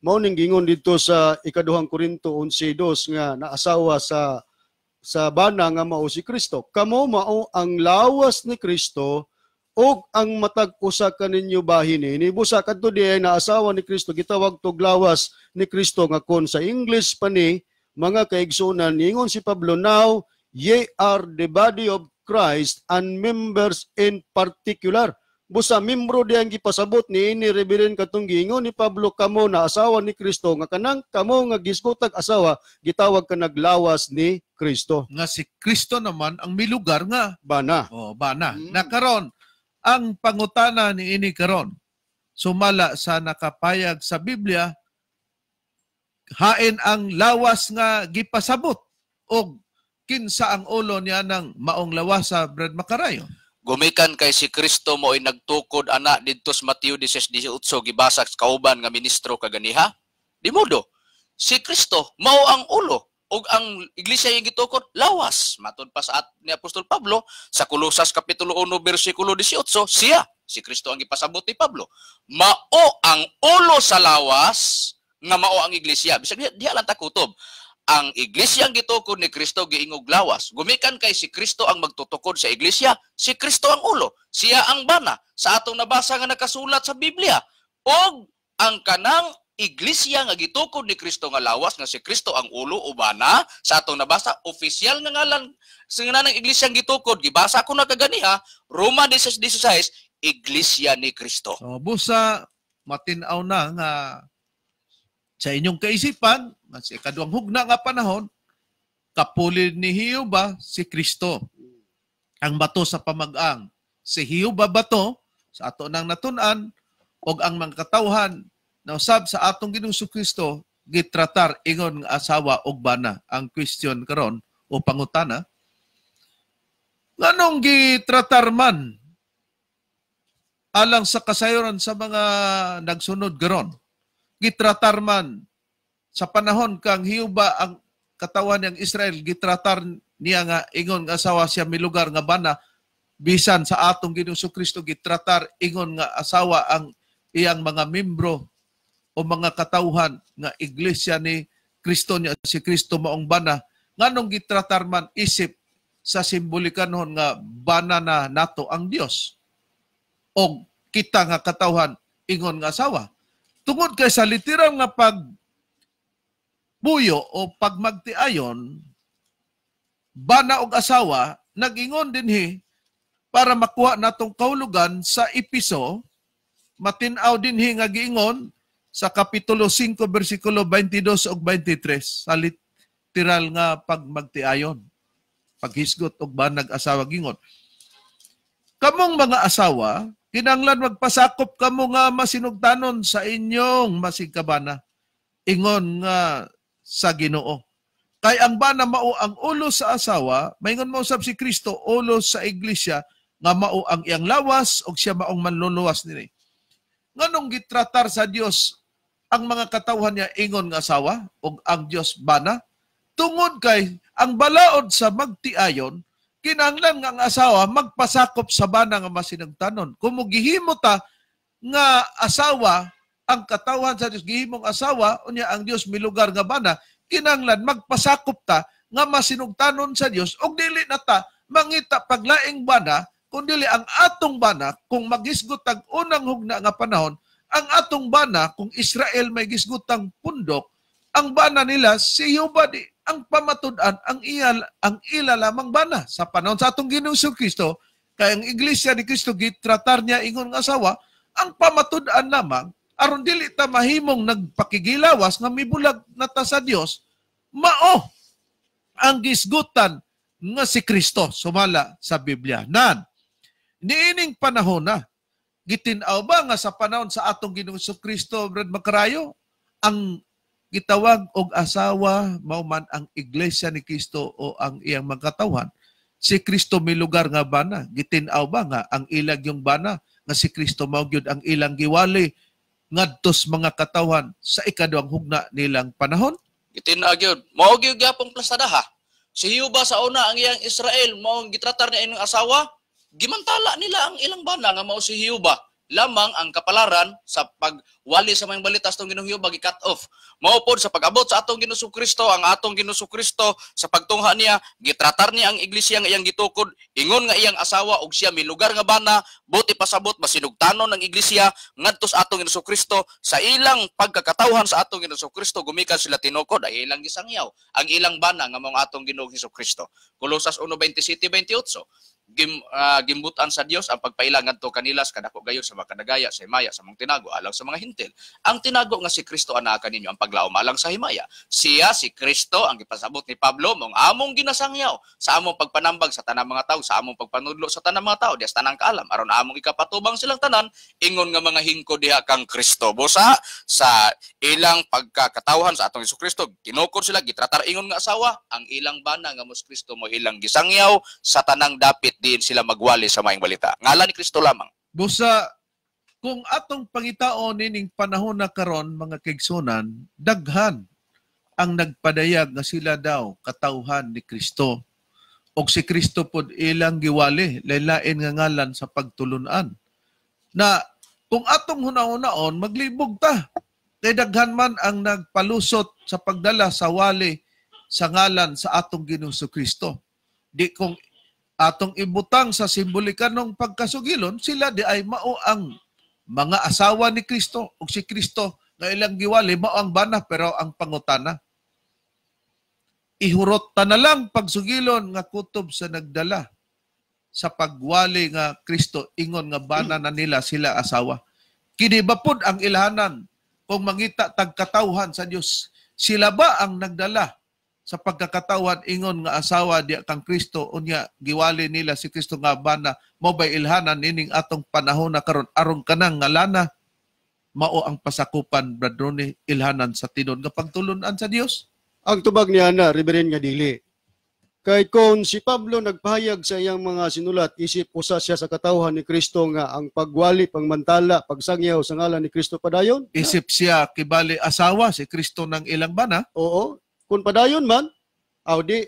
S4: mao ning gingon didto sa ikaduhang Korinto 11:2 nga naasawa sa bana nga mao si Kristo. Kamo mao ang lawas ni Kristo ug ang matag usa kaninyo bahin ni. Busa kadto di ay naasawa ni Kristo, gitawag tog lawas ni Kristo nga kon sa English pa ni mga kaigsunan, ningon si Pablo, now ye are the body of Christ and members in particular. Busa membro di ang gipasabot ni ini Reverend katong giingon ni Pablo, kamo na asawa ni Kristo nga kanang kamo nga gisgotag asawa gitawag ka naglawas ni Kristo.
S2: Nga si Kristo naman ang milugar nga
S4: bana.
S2: Oh, bana. Na karon ang pangutana ni ini karon sumala sa nakapayag sa Biblia, hain ang lawas nga gipasabot og kinsa ang ulo niya ng maong lawasa, Brad Makarayo?
S3: Gumikan kay si Kristo mo'y nagtukod ana didto sa Mateo 16:18 gibasa sa kauban nga ministro kaganiha. Di modo, si Kristo mao ang ulo ug ang iglesia yung gitukod lawas. Matud pa sa at ni Apostol Pablo sa Kolosas kapitulo 1 bersikulo 18, siya si Kristo ang gipasabot ni Pablo. Mao ang ulo sa lawas nga mao ang iglesia. Bisag diha lang ta kutob. Ang iglesia ang gitukod ni Kristo giingog lawas. Gumikan kay si Kristo ang magtutukod sa iglesia, si Kristo ang ulo, siya ang bana sa atong nabasa nga nakasulat sa Biblia. Og ang kanang Iglesia nga gitukod ni Kristo nga lawas, nga si Kristo ang ulo o bana. Sa atong nabasa, opisyal nga ngalan sa ng iglesia ang gitukod, gibasa ko na kaganiha, Roma 16:16, Iglesia ni Kristo.
S2: So busa matin-aw na nga sa inyong kaisipan nga sa ikaduhang hugna nga panahon, kapuli ni Jehova si Kristo, ang bato sa pamag-ang. Si Jehova bato sa ato nang natun-an, og ang mga katawhan na usab sa atong Ginoong Kristo gitratar ingon nga asawa og bana. Ang question karon o pangutana, nganong gitratar man alang sa kasayuran sa mga nagsunod karon, gitratar man sa panahon kang Jehova ang katawan ng Israel, gitratar niya nga ingon nga asawa, siya milugar nga bana, bisan sa atong Ginoong Kristo gitratar ingon nga asawa ang iyang mga membro o mga katawhan nga iglesia ni Kristo niya, si Kristo maong bana? Nganong gitratar man isip sa simbolikanon nga bana na nato ang Dios o kita nga katawhan ingon nga asawa? Tungod kay sa literal nga pagbuyo o pagmagtiayon, bana og asawa, nag-ingon dinhi para makuha natong kahulugan sa Episo, matin-aw dinhi nga giingon sa Kapitulo 5, versikulo 22 ug 23, sa literal nga pagmagtiayon, paghisgot og banag asawa gingon. Kamong mga asawa, kinahanglan magpasakop kamo nga masinugtanon sa inyong masigkabana, ingon nga sa Ginoo. Kay ang bana mao ang ulo sa asawa, maingon mo usab si Kristo ulo sa iglesia nga mao ang iyang lawas ug siya maong manluluwas nini. Nganong gitratar sa Dios ang mga katawhan niya ingon nga asawa ug ang Dios bana? Tungod kay ang balaod sa magtiayon, kinahanglan nga ang asawa magpasakop sa bana nga masinugtanon. Kung gihimo ta nga asawa ang katawhan sa Dios, gihimong asawa unya ang Dios milugar nga bana, kinahanglan magpasakop ta nga masinugtanon sa Dios ug dili na ta mangita paglaing bana, kundi ang atong bana kung magisgot tag unang hugna nga panahon, ang atong bana kung Israel may gisgutang pundok, ang bana nila si Jehova di ang pamatud-an, ang ila lamang bana sa panahon sa atong Ginoong Kristo. Kay ang iglesia ni Kristo gitratar niya ingon nga asawa, ang pamatud-an lamang aron dili ta mahimong nagpakigilawas nga mibulag na ta sa Dios, mao ang gisgutan nga si Kristo sumala sa Biblia. Nan niining panahon na, gitin-aw ba nga sa panahon sa atong Ginoong Kristo, Brad Macarayo, ang gitawag og asawa mao man ang iglesia ni Kristo o ang iyang mga katawhan? Si Kristo may lugar nga bana. Gitin-aw ba nga ang ilag yung bana nga si Kristo mao gyud ang ilang giwali ngadtos mga katawhan sa ikaduhang hugna nilang panahon?
S3: Gitin-aw gyud. Mao gyud gyapong plastada ha. Si Jehova sa una ang iyang Israel mao gitratar niya inyong asawa, gimantala nila ang ilang bana nga mao si Jehova. Lamang ang kapalaran sa pagwali sa mga balita sa atong Ginoong Jehova gi-cut off. Mao pod sa pag-abot sa atong Ginoong Kristo, ang atong Ginoong Kristo sa pagtungha niya, gitratar niya ang iglesia nga iyang gitukod ingon nga iyang asawa ug siya milugar nga bana, buti pasabot masinugtanon ang iglesia ngadto sa atong Ginoong Kristo. Sa ilang pagkakatawhan sa atong Ginoong Kristo, gumikan sila tinukod ay ilang gisangyaw ang ilang bana nga mao atong Ginoong Kristo. Kolosas 1:27-28, gimbutan sa Dios ang pagpaila ngadto kanila sa kadako gayon sa makadagaya sa himaya sa mong tinago alang sa mga hintil. Ang tinago nga si Kristo anaa kaninyo ang paglaom alang sa himaya. Siya si Kristo ang gipasabot ni Pablo mong among ginasangyaw sa among pagpanambag sa tanang mga tawo, sa among pagpanudlo sa tanang mga tawo, dias tanang kaalam aron among ikapatubang silang tanan ingon nga mga hingko diha kang Kristo. Busa sa ilang pagkakatawhan sa atong Hesus Kristo, tinukod sila gitratar ingon nga asawa, ang ilang bana nga mos Kristo mo ilang gisangyaw sa tanang dapit diin sila magwali sa maayong balita. Ngalan ni Kristo lamang.
S2: Busa kung atong pangitaon nining panahon na karon mga kaigsunan, daghan ang nagpadayag nga sila daw katawhan ni Kristo. Og si Kristo pod ilang giwali, lain-lain nga ngalan sa pagtulunan. Na kung atong hunahunaon, maglibog ta. Kay daghan man ang nagpalusot sa pagdala sa wali sa ngalan sa atong Ginoong Kristo. Di kung atong ibutang sa simbolikanong pagkasugilon, sila di ay mao ang mga asawa ni Kristo ug si Kristo nga ilang giwali mao ang bana, pero ang pangutana ihurot ta na lang pagsugilon nga kutob sa nagdala sa pagwali nga Kristo ingon nga bana na nila sila asawa. Kini ba pud ang ilhanan kung mangita tag katawhan sa Dios? Sila ba ang nagdala sa pagkakatawan ingon nga asawa diya kang Kristo, unya giwali nila si Kristo nga bana? Mo bay ilhanan nining atong panahon na karon aron kanang nga lana mao ang pasakupan, Brad Ronnie, ilhanan sa tinuod nga pagtulun-an sa Dios?
S4: Ang tubag niya na, Reverend, nga dili. Kay kung si Pablo nagpahayag sa iyang mga sinulat, isip usa siya sa katawhan ni Kristo nga ang pagwali, pagmantala, pagsangyaw sa ngalan ni Kristo padayon.
S2: Isip siya kibali asawa si Kristo ng ilang bana.
S4: Oo. Kung padayon man, aw di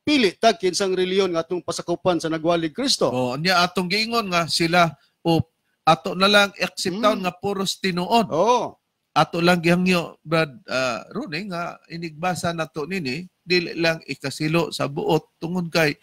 S4: pili tag kinsang reliyon nga atong pasakupan sa nagwali Kristo.
S2: O niya atong giingon nga sila o ato na lang accept nga puros tinuod.
S4: Oo.
S2: Ato lang gihangyo, Brad Ronnie, nga inigbasa nato nini dili lang ikasilo sa buot tungod kay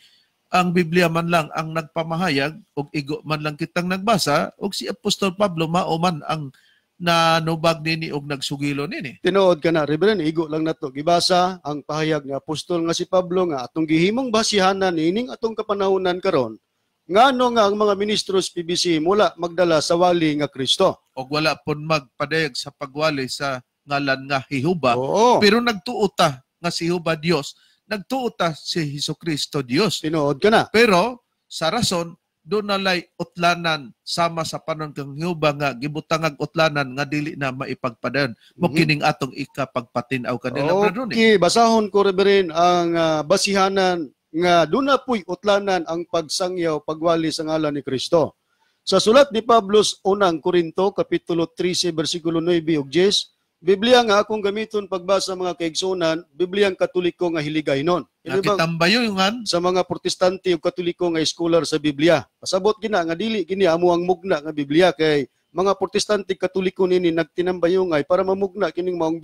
S2: ang Biblia man lang ang nagpamahayag og igo man lang kitang nagbasa og si Apostol Pablo mao man ang nanubag nini og nagsugilo nini.
S4: Tinuod ka na, Reverend, igo lang nato gibasa ang pahayag ni apostol nga si Pablo nga atong gihimong basihanan nining atong kapanahonan karon, ngano nga ang mga ministro sa PBC mula magdala sa wali nga Kristo
S2: og wala pon magpadayag sa pagwali sa ngalan nga Jehova.
S4: Oo.
S2: Pero nagtuo ta nga si Jehova Dios, nagtuo ta si Hesukristo Dios.
S4: Tinuod ka na.
S2: Pero sa rason doon nalay utlanan sama sa panon kang Jehova nga gibutangag utlanan nga dili na maipagpadayon. Mo kining atong ikapagpatin-aw kanila, Brad Ronnie.
S4: Okay, basahon ko, Reverend, ang basihanan nga doon na puy utlanan ang pagsangyaw, pagwali sa ngalan ni Kristo. Sa sulat ni Pablo sa unang Korinto, Kapitulo 13, versikulo 9 ug 10, Biblia nga akong gamiton pagbasa, mga kaigsunan, Biblia ang Katoliko nga hiligaynon. Ini ba
S2: Nakitambayungan
S4: sa mga Protestante ug Katoliko nga scholar sa Biblia? Pasabot gina nga dili kini amo ang mugna nga Biblia kay mga Protestante, Katoliko nini nagtinambayungay para mamugna kining maong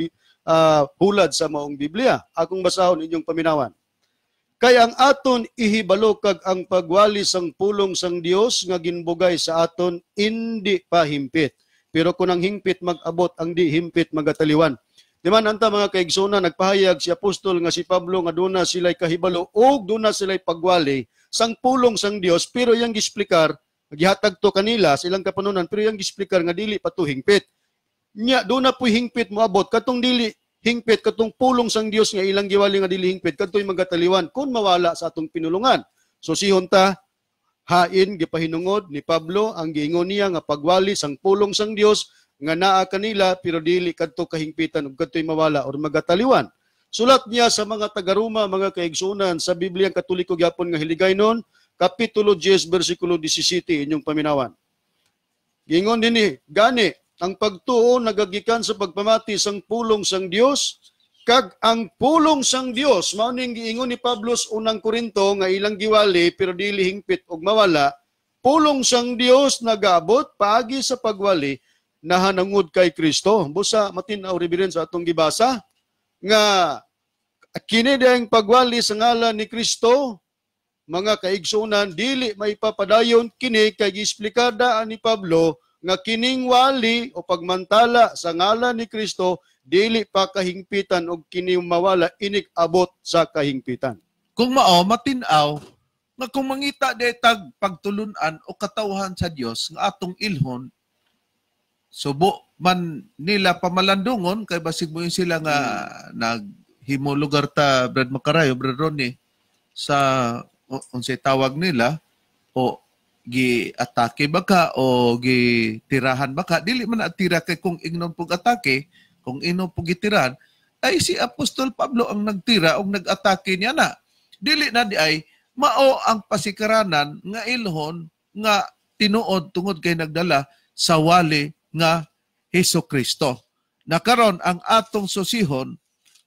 S4: hulad sa maong Biblia. Akong basahon, inyong paminawan. Kay ang aton ihibalo kag ang pagwali sang pulong sang Dios nga ginbugay sa aton indi pa himpit. Pero kung ang hingpit mag-abot, ang di himpit magataliwan. Di man anta, mga kaigsoona, nagpahayag si apostol nga si Pablo nga duna sila'y kahibalo og duna sila'y pagwali sang pulong sang Dios, pero yang gisplikar gihatag to kanila sa ilang kapanunan, pero yang gisplikar nga dili pa to hingpit. Nya duna puy hingpit moabot, katong dili hingpit, katong pulong sang Dios nga ilang giwali nga dili hingpit, kadtoy magataliwan kung mawala sa atong pinulungan. So sihon ta hain gipahinungod ni Pablo ang giingon niya nga pagwali sang pulong sang Dios nga naa kanila pero dili kadto kahingpitan ug kadtoy mawala or magataliwan. Sulat niya sa mga taga-Roma, mga kaigsunan, sa Biblia ang Katoliko gyapon nga hiligaynon, Kapitulo 10 versikulo 17, inyong paminawan. Giingon dinhi, gani ang pagtuo nagagikan sa pagpamati sang pulong sang Dios, kag ang pulong sang Dios mao ning giingon ni Pablo sa unang Korinto nga ilang giwali pero dili hingpit og mawala. Pulong sang Dios nagaabot paagi sa pagwali nahanangod kay Kristo. Busa matin-aw, Reverend, sa atong gibasa nga kini dayang pagwali sa ngalan ni Kristo, mga kaigsunan, dili maipapadayon kini kay giesplikada ni Pablo nga kining wali o pagmantala sa ngalan ni Kristo dili pa kahingpitan og kini mawala inig abot sa kahingpitan.
S2: Kung mao matin-aw nga kung mangita detag pagtulun-an o katawhan sa Dios nga atong ilhon, subo man nila pamalandungon kay basig mo sila nga naghimo lugar ta, Brad Macarayo, Brad Ronnie, sa unsay tawag nila o gi-atake ba ka o gitirahan ba ka, dili man atira kay kung ingnon pug atake, kung ingnon pug gitirahan, ay si Apostol Pablo ang nagtira og nag-atake niya na. Dili na di ay mao ang pasikaranan nga ilhon nga tinuod tungod kay nagdala sa wali nga Hesus Kristo. Nakaron ang atong susihon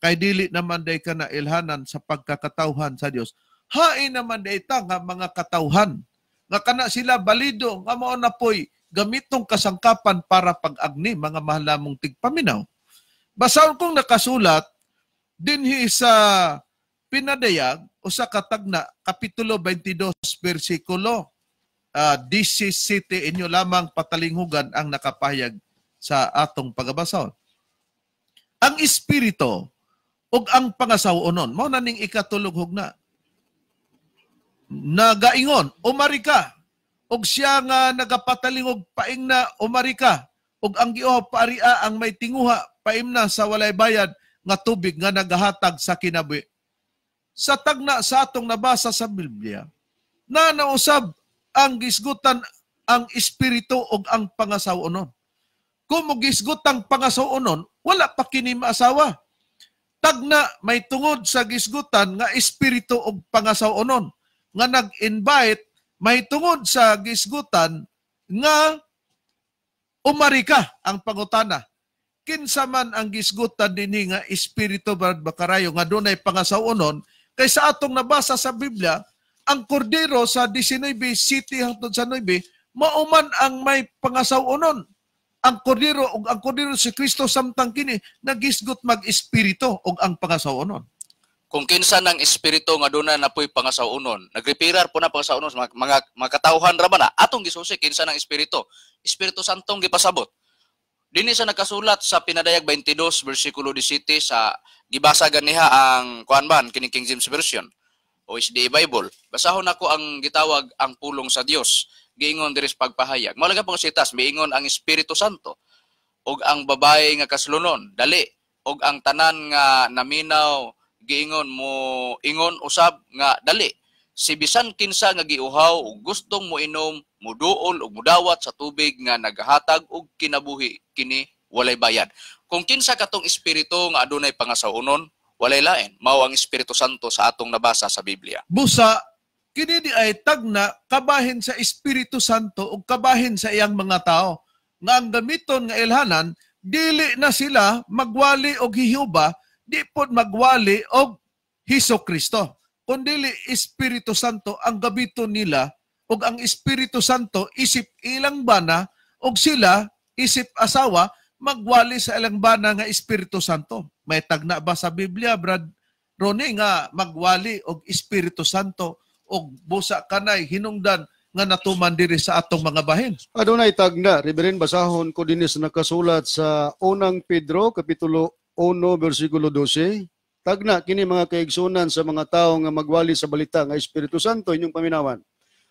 S2: kay dili naman day ka na ilhanan sa pagkakatawhan sa Dios. Hain naman day ta nga mga katawhan nga kana sila balido nga mao na poy gamitong kasangkapan para pag-agni, mga mahal namong tigpaminaw. Basahon kong nakasulat dinhi sa Pinadayag o sa Katagna, Kapitulo 22, versikulo 17, inyo lamang patalinghugan ang nakapahayag sa atong pagabasa. Ang espiritu ug ang pangasaw-onon, mao na ning ikatulog hugna. Nagaingon, "Umari ka." Ug siya nga nagapatalingog, paingna, "Umari ka." Ug ang giuhaw, paaria. Ang may tinguha, paimna sa walay bayad nga tubig nga nagahatag sa kinabuhi. Sa tagna sa atong nabasa sa Biblia, na nausab ang gisgutan ang espiritu ug ang pangasaw-onon. Kung mo gisgot ang pangasaw-onon, wala pa kini maasawa. Tagna may tungod sa gisgutan nga espiritu ug pangasaw-onon nga nag-invite may tungod sa gisgutan nga "Umari ka," ang pangutana. Kinsa man ang gisgutan dinhi nga espiritu, Brad Bakarayo, nga dunay pangasaw-onon? Kay sa atong nabasa sa Biblia, ang kordero sa 19 7 hangtod sa 9 mauman ang may pangasaw-onon. Ang kordero, ug ang kordero si Kristo, samtang kini nagisgot mag-espiritu ug ang pangasaw-onon.
S3: Kung kinsa ng espiritu nga duna na po'y pangasaw-onon, nagrepirar po na pangasaw-onon, mga katawhan ra ba na, atong gisusi, kinsa ng espiritu? Espiritu Santong gipasabot. Dinhi sa nakasulat sa Pinadayag 22, versikulo 17, sa gibasa ganiha ang kuan ban, kining King James Version o SDA Bible. Basahon nako ang gitawag ang pulong sa Dios. Giingon diri sa pagpahayag. Mao lang pong sitas, miingon ang Espiritu Santo ug ang babae nga kaslunon, "Dali." Ug ang tanan nga naminaw giingon mo ingon usab nga, "Dali." Si bisan kinsa nga giuhaw ug gustong moinom, muduol ug mudawat sa tubig nga nagahatag og kinabuhi, kini walay bayad. Kung kinsa katong espiritu nga adunay pangasaw-onon, walay lain, mao ang Espiritu Santo sa atong nabasa sa Biblia.
S2: Busa kini di ay tagna kabahin sa Espiritu Santo ug kabahin sa iyang mga tao nga ang gamiton nga ilhanan, dili na sila magwali og Jehova, di pod magwali og Hesus Kristo, kundili Espiritu Santo ang gamiton nila, ug ang Espiritu Santo isip ilang bana ug sila isip asawa magwali sa ilang bana nga Espiritu Santo. May tagna ba sa Biblia, Brad Ronnie, nga magwali og Espiritu Santo og busa kanay hinungdan nga natuman diri sa atong mga bahin?
S4: Adunay tagna, Reverend, basahon ko dinhi sa nakasulat sa Unang Pedro kapitulo 1 bersikulo 12. Tagna kini, mga kaigsunan, sa mga tawo nga magwali sa balita nga Espiritu Santo inyong paminawan.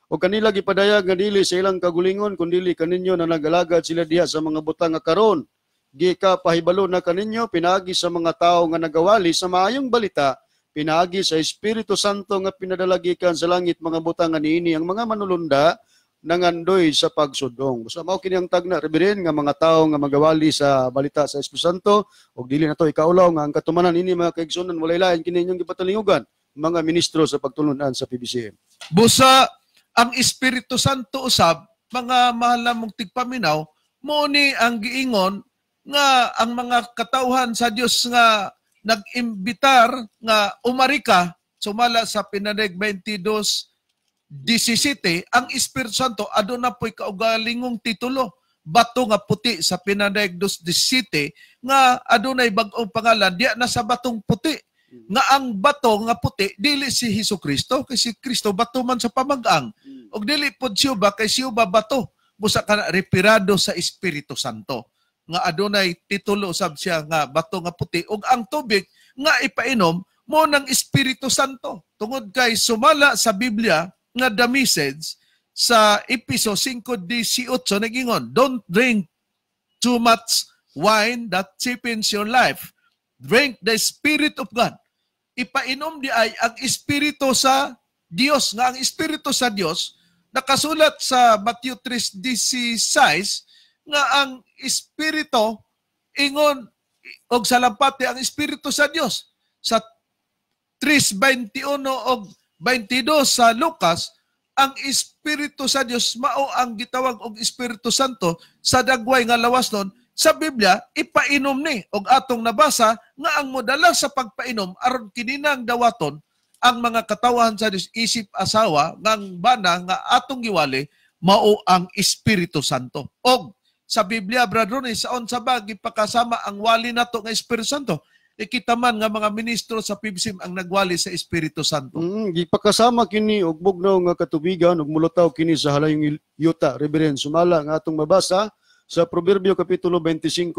S4: O kanila gipadayag nga dili sa ilang kagulingon kundili kaninyo na nagalagad sila diha sa mga butang nga karon gikapahibalo na kaninyo pinaagi sa mga tawo nga nagawali sa maayong balita pinaagi sa Espiritu Santo nga pinadala gikan sa langit, mga butang nga niini ang mga manulunda nangandoy sa pagsudong. Basta mao kini ang tagna, Reverend, nga mga tawo nga magawali sa balita sa Espiritu Santo, ug dili na to ikaulaw nga ang katumanan ini, mga kaigsunan, walay lain kini inyong gipatalingugan mga ministro sa pagtulunan sa PBCM.
S2: Busa ang Espiritu Santo usab, mga mahal na mong tigpaminaw, mo ni ang giingon nga ang mga katawhan sa Dios nga nag-imbitar nga "Umari ka," sumala sa Pinadayag 22:17, ang Espiritu Santo aduna po'y kaugalingong titulo, bato nga puti, sa Pinadayag 2:17, nga adunay bag-ong pangalan diya na sa batong puti, nga ang bato nga puti dili si Hesus Kristo, kay si Kristo bato man sa pamag-ang, ug dili pod siya ba, kay siya ba bato. Busa kana referado sa Espiritu Santo nga adunay titulo sab siya nga bato nga puti, ug ang tubig nga ipainom mo ng Espiritu Santo, tungod kay sumala sa Biblia nga The Message sa Epeso 5:18 nagingon, "Don't drink too much wine that cheapens your life. Drink the Spirit of God." Ipainom di ay ang Espiritu sa Dios, nga ang Espiritu sa Dios nakasulat sa Matthew 3:16 nga ang Espiritu ingon og sa lampati ang Espiritu sa Dios. Sa 3:21 og 22 sa Lucas, ang Espiritu sa Dios mao ang gitawag og Espiritu Santo sa dagway nga lawas nun sa Biblia. Ipainom ni, og atong nabasa nga ang modala sa pagpainom aron kininang dawaton ang mga katawahan sa Dios isip asawa ngang bana nga atong giwali mao ang Espiritu Santo. Og sa Biblia, Brad Ronnie, sa unsa ba gipakasama ang wali nato nga Espiritu Santo? Ikita man nga mga ministro sa PBCM ang nagwali sa Espiritu Santo.
S4: Gipakasama kini og bugnaw nga katubigan ug mulutaw kini sa halayong yuta, Reverend, sumala nga atong mabasa Sa Proverbio kapitulo 25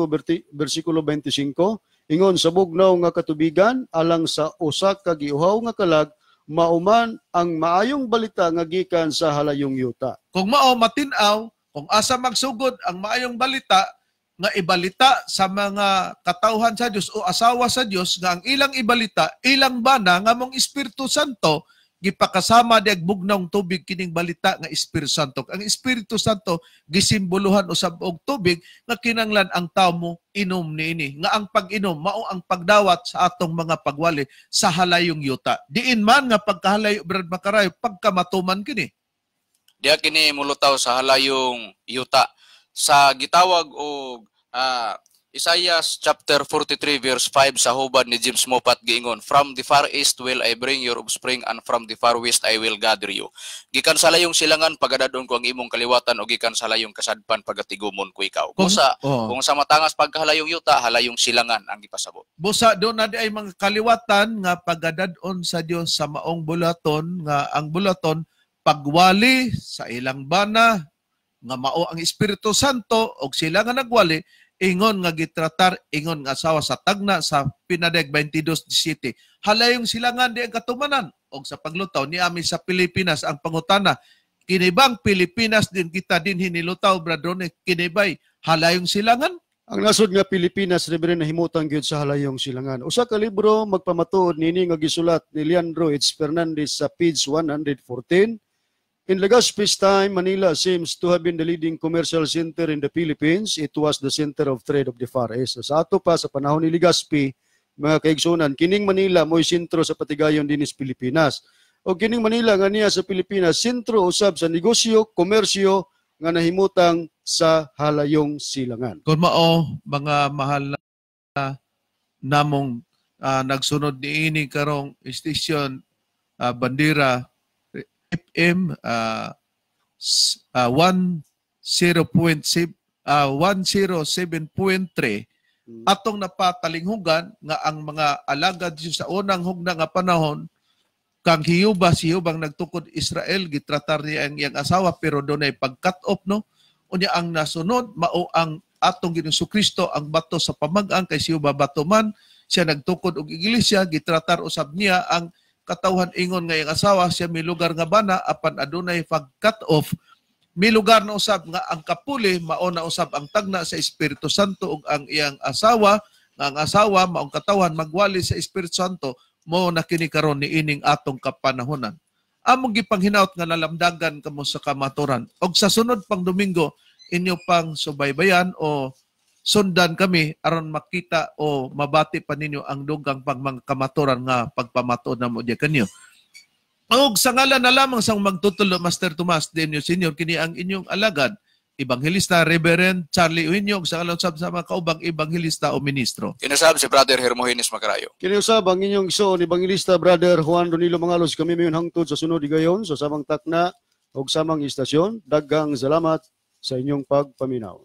S4: bersikulo 25, ingon sa bugnaw nga katubigan alang sa usa ka giuhaw nga kalag, mauman ang maayong balita nga gikan sa halayong yuta.
S2: Kung mao matin-aw, kung asa magsugod ang maayong balita nga ibalita sa mga katawhan sa Dios o asawa sa Dios, nga ang ilang ibalita, ilang bana nga mong Espiritu Santo gipakasama diag bugnawng tubig kining balita nga Espiritu Santo. Ang Espiritu Santo gisimboluhan usab og tubig nga kinanglan ang tao mo inom niini. Nga ang pag-inom mao ang pagdawat sa atong mga pagwali sa halayong yuta. Diin man nga pagkahalayo, Brad Makarayo, pagkamatuman kini.
S3: Diha kini mulutaw sa halayong yuta sa gitawag og Isaiah chapter 43 verse 5 sa hubad ni James Moffat, giingon, "From the far east will I bring your offspring, and from the far west I will gather you." Gikan sa layong silangan pagadadon ko ang imong kaliwatan, o gikan sa layong kasadpan pagatigumon ko ikaw. Busa kung sa matangas pagkahalayong yuta, halayong silangan ang gipasabot.
S2: Busa doon na di ay mga kaliwatan nga pagadadon sa Dios sa maong bulaton, nga ang bulaton pagwali sa ilang bana nga mao ang Espiritu Santo, og sila nga nagwali ingon nga gitratar ingon nga asawa sa tagna sa Pinadeg 22:17. Halayong silangan di ang katumanan, og sa paglutaw ni ami sa Pilipinas, ang pangutana, kini bang Pilipinas din kita din hinilutaw, Brad Ronnie, kini bay halayong silangan?
S4: Ang nasod nga Pilipinas, Reverend, nahimutang gyud sa halayong silangan. Usa ka libro magpamatuod niini nga gisulat ni Leandro H. Fernandez sa page 114. "In Legazpi's time, Manila seems to have been the leading commercial center in the Philippines. It was the center of trade of the Far East." So, sa ato pa, sa panahon ni Legazpi, mga kaigsunan, kining Manila mo'y sentro sa patigayon dinis Pilipinas. O kining Manila nga niya sa Pilipinas, sentro usab sa negosyo, komersyo nga nahimutang sa halayong silangan.
S2: Kung mao, mga mahal na namong nagsunod niini karong istasyon, Bandera FM 10.7, 107.3, atong napatalinghugan nga ang mga alagad sa unang hugna nga panahon kang Hiyuba, si Hiyubang nagtukod Israel, gitratar niya ang iyang asawa pero dunay pag-cut off, no? Unya ang nasunod mao ang atong Ginoong Kristo, ang bato sa pamag-ang, kay si Hiyuba bato man siya nagtukod og iglesia, gitratar usab niya ang katawhan ingon nga iyang asawa, siya may lugar nga bana apan adunay pag-cut off. May lugar na usab nga ang kapuli mao na usab ang tagna sa Espiritu Santo ug ang iyang asawa, nga ang asawa maong katawhan magwali sa Espiritu Santo, mo na kini karon niining atong kapanahonan. Among gipanghinaot nga nalamdagan kamo sa kamaturan. Og sa sunod pang Domingo, inyo pang subaybayan o sundan kami aron makita o mabati pa ninyo ang dugang pang mga kamaturan nga pagpamatuod namo diya kanyo. Og sa ngalan na lamang sang magtutulo, Master Tomas Denio Senior, kini ang inyong alagad, Ebanghelista Reverend Charlie Eugenio, ug sa ngalan sab sa mga kaubang ebanghelista o ministro.
S3: Kinasab si Brother Hermogenes Macarayo.
S4: Kiniusab ang inyong igsoon, Ebanghelista Brother Juan Ronilo Mangalos. Kami mayon hangtod sa sunod higayon sa samang takna ug samang istasyon. Daghang salamat sa inyong pagpaminaw.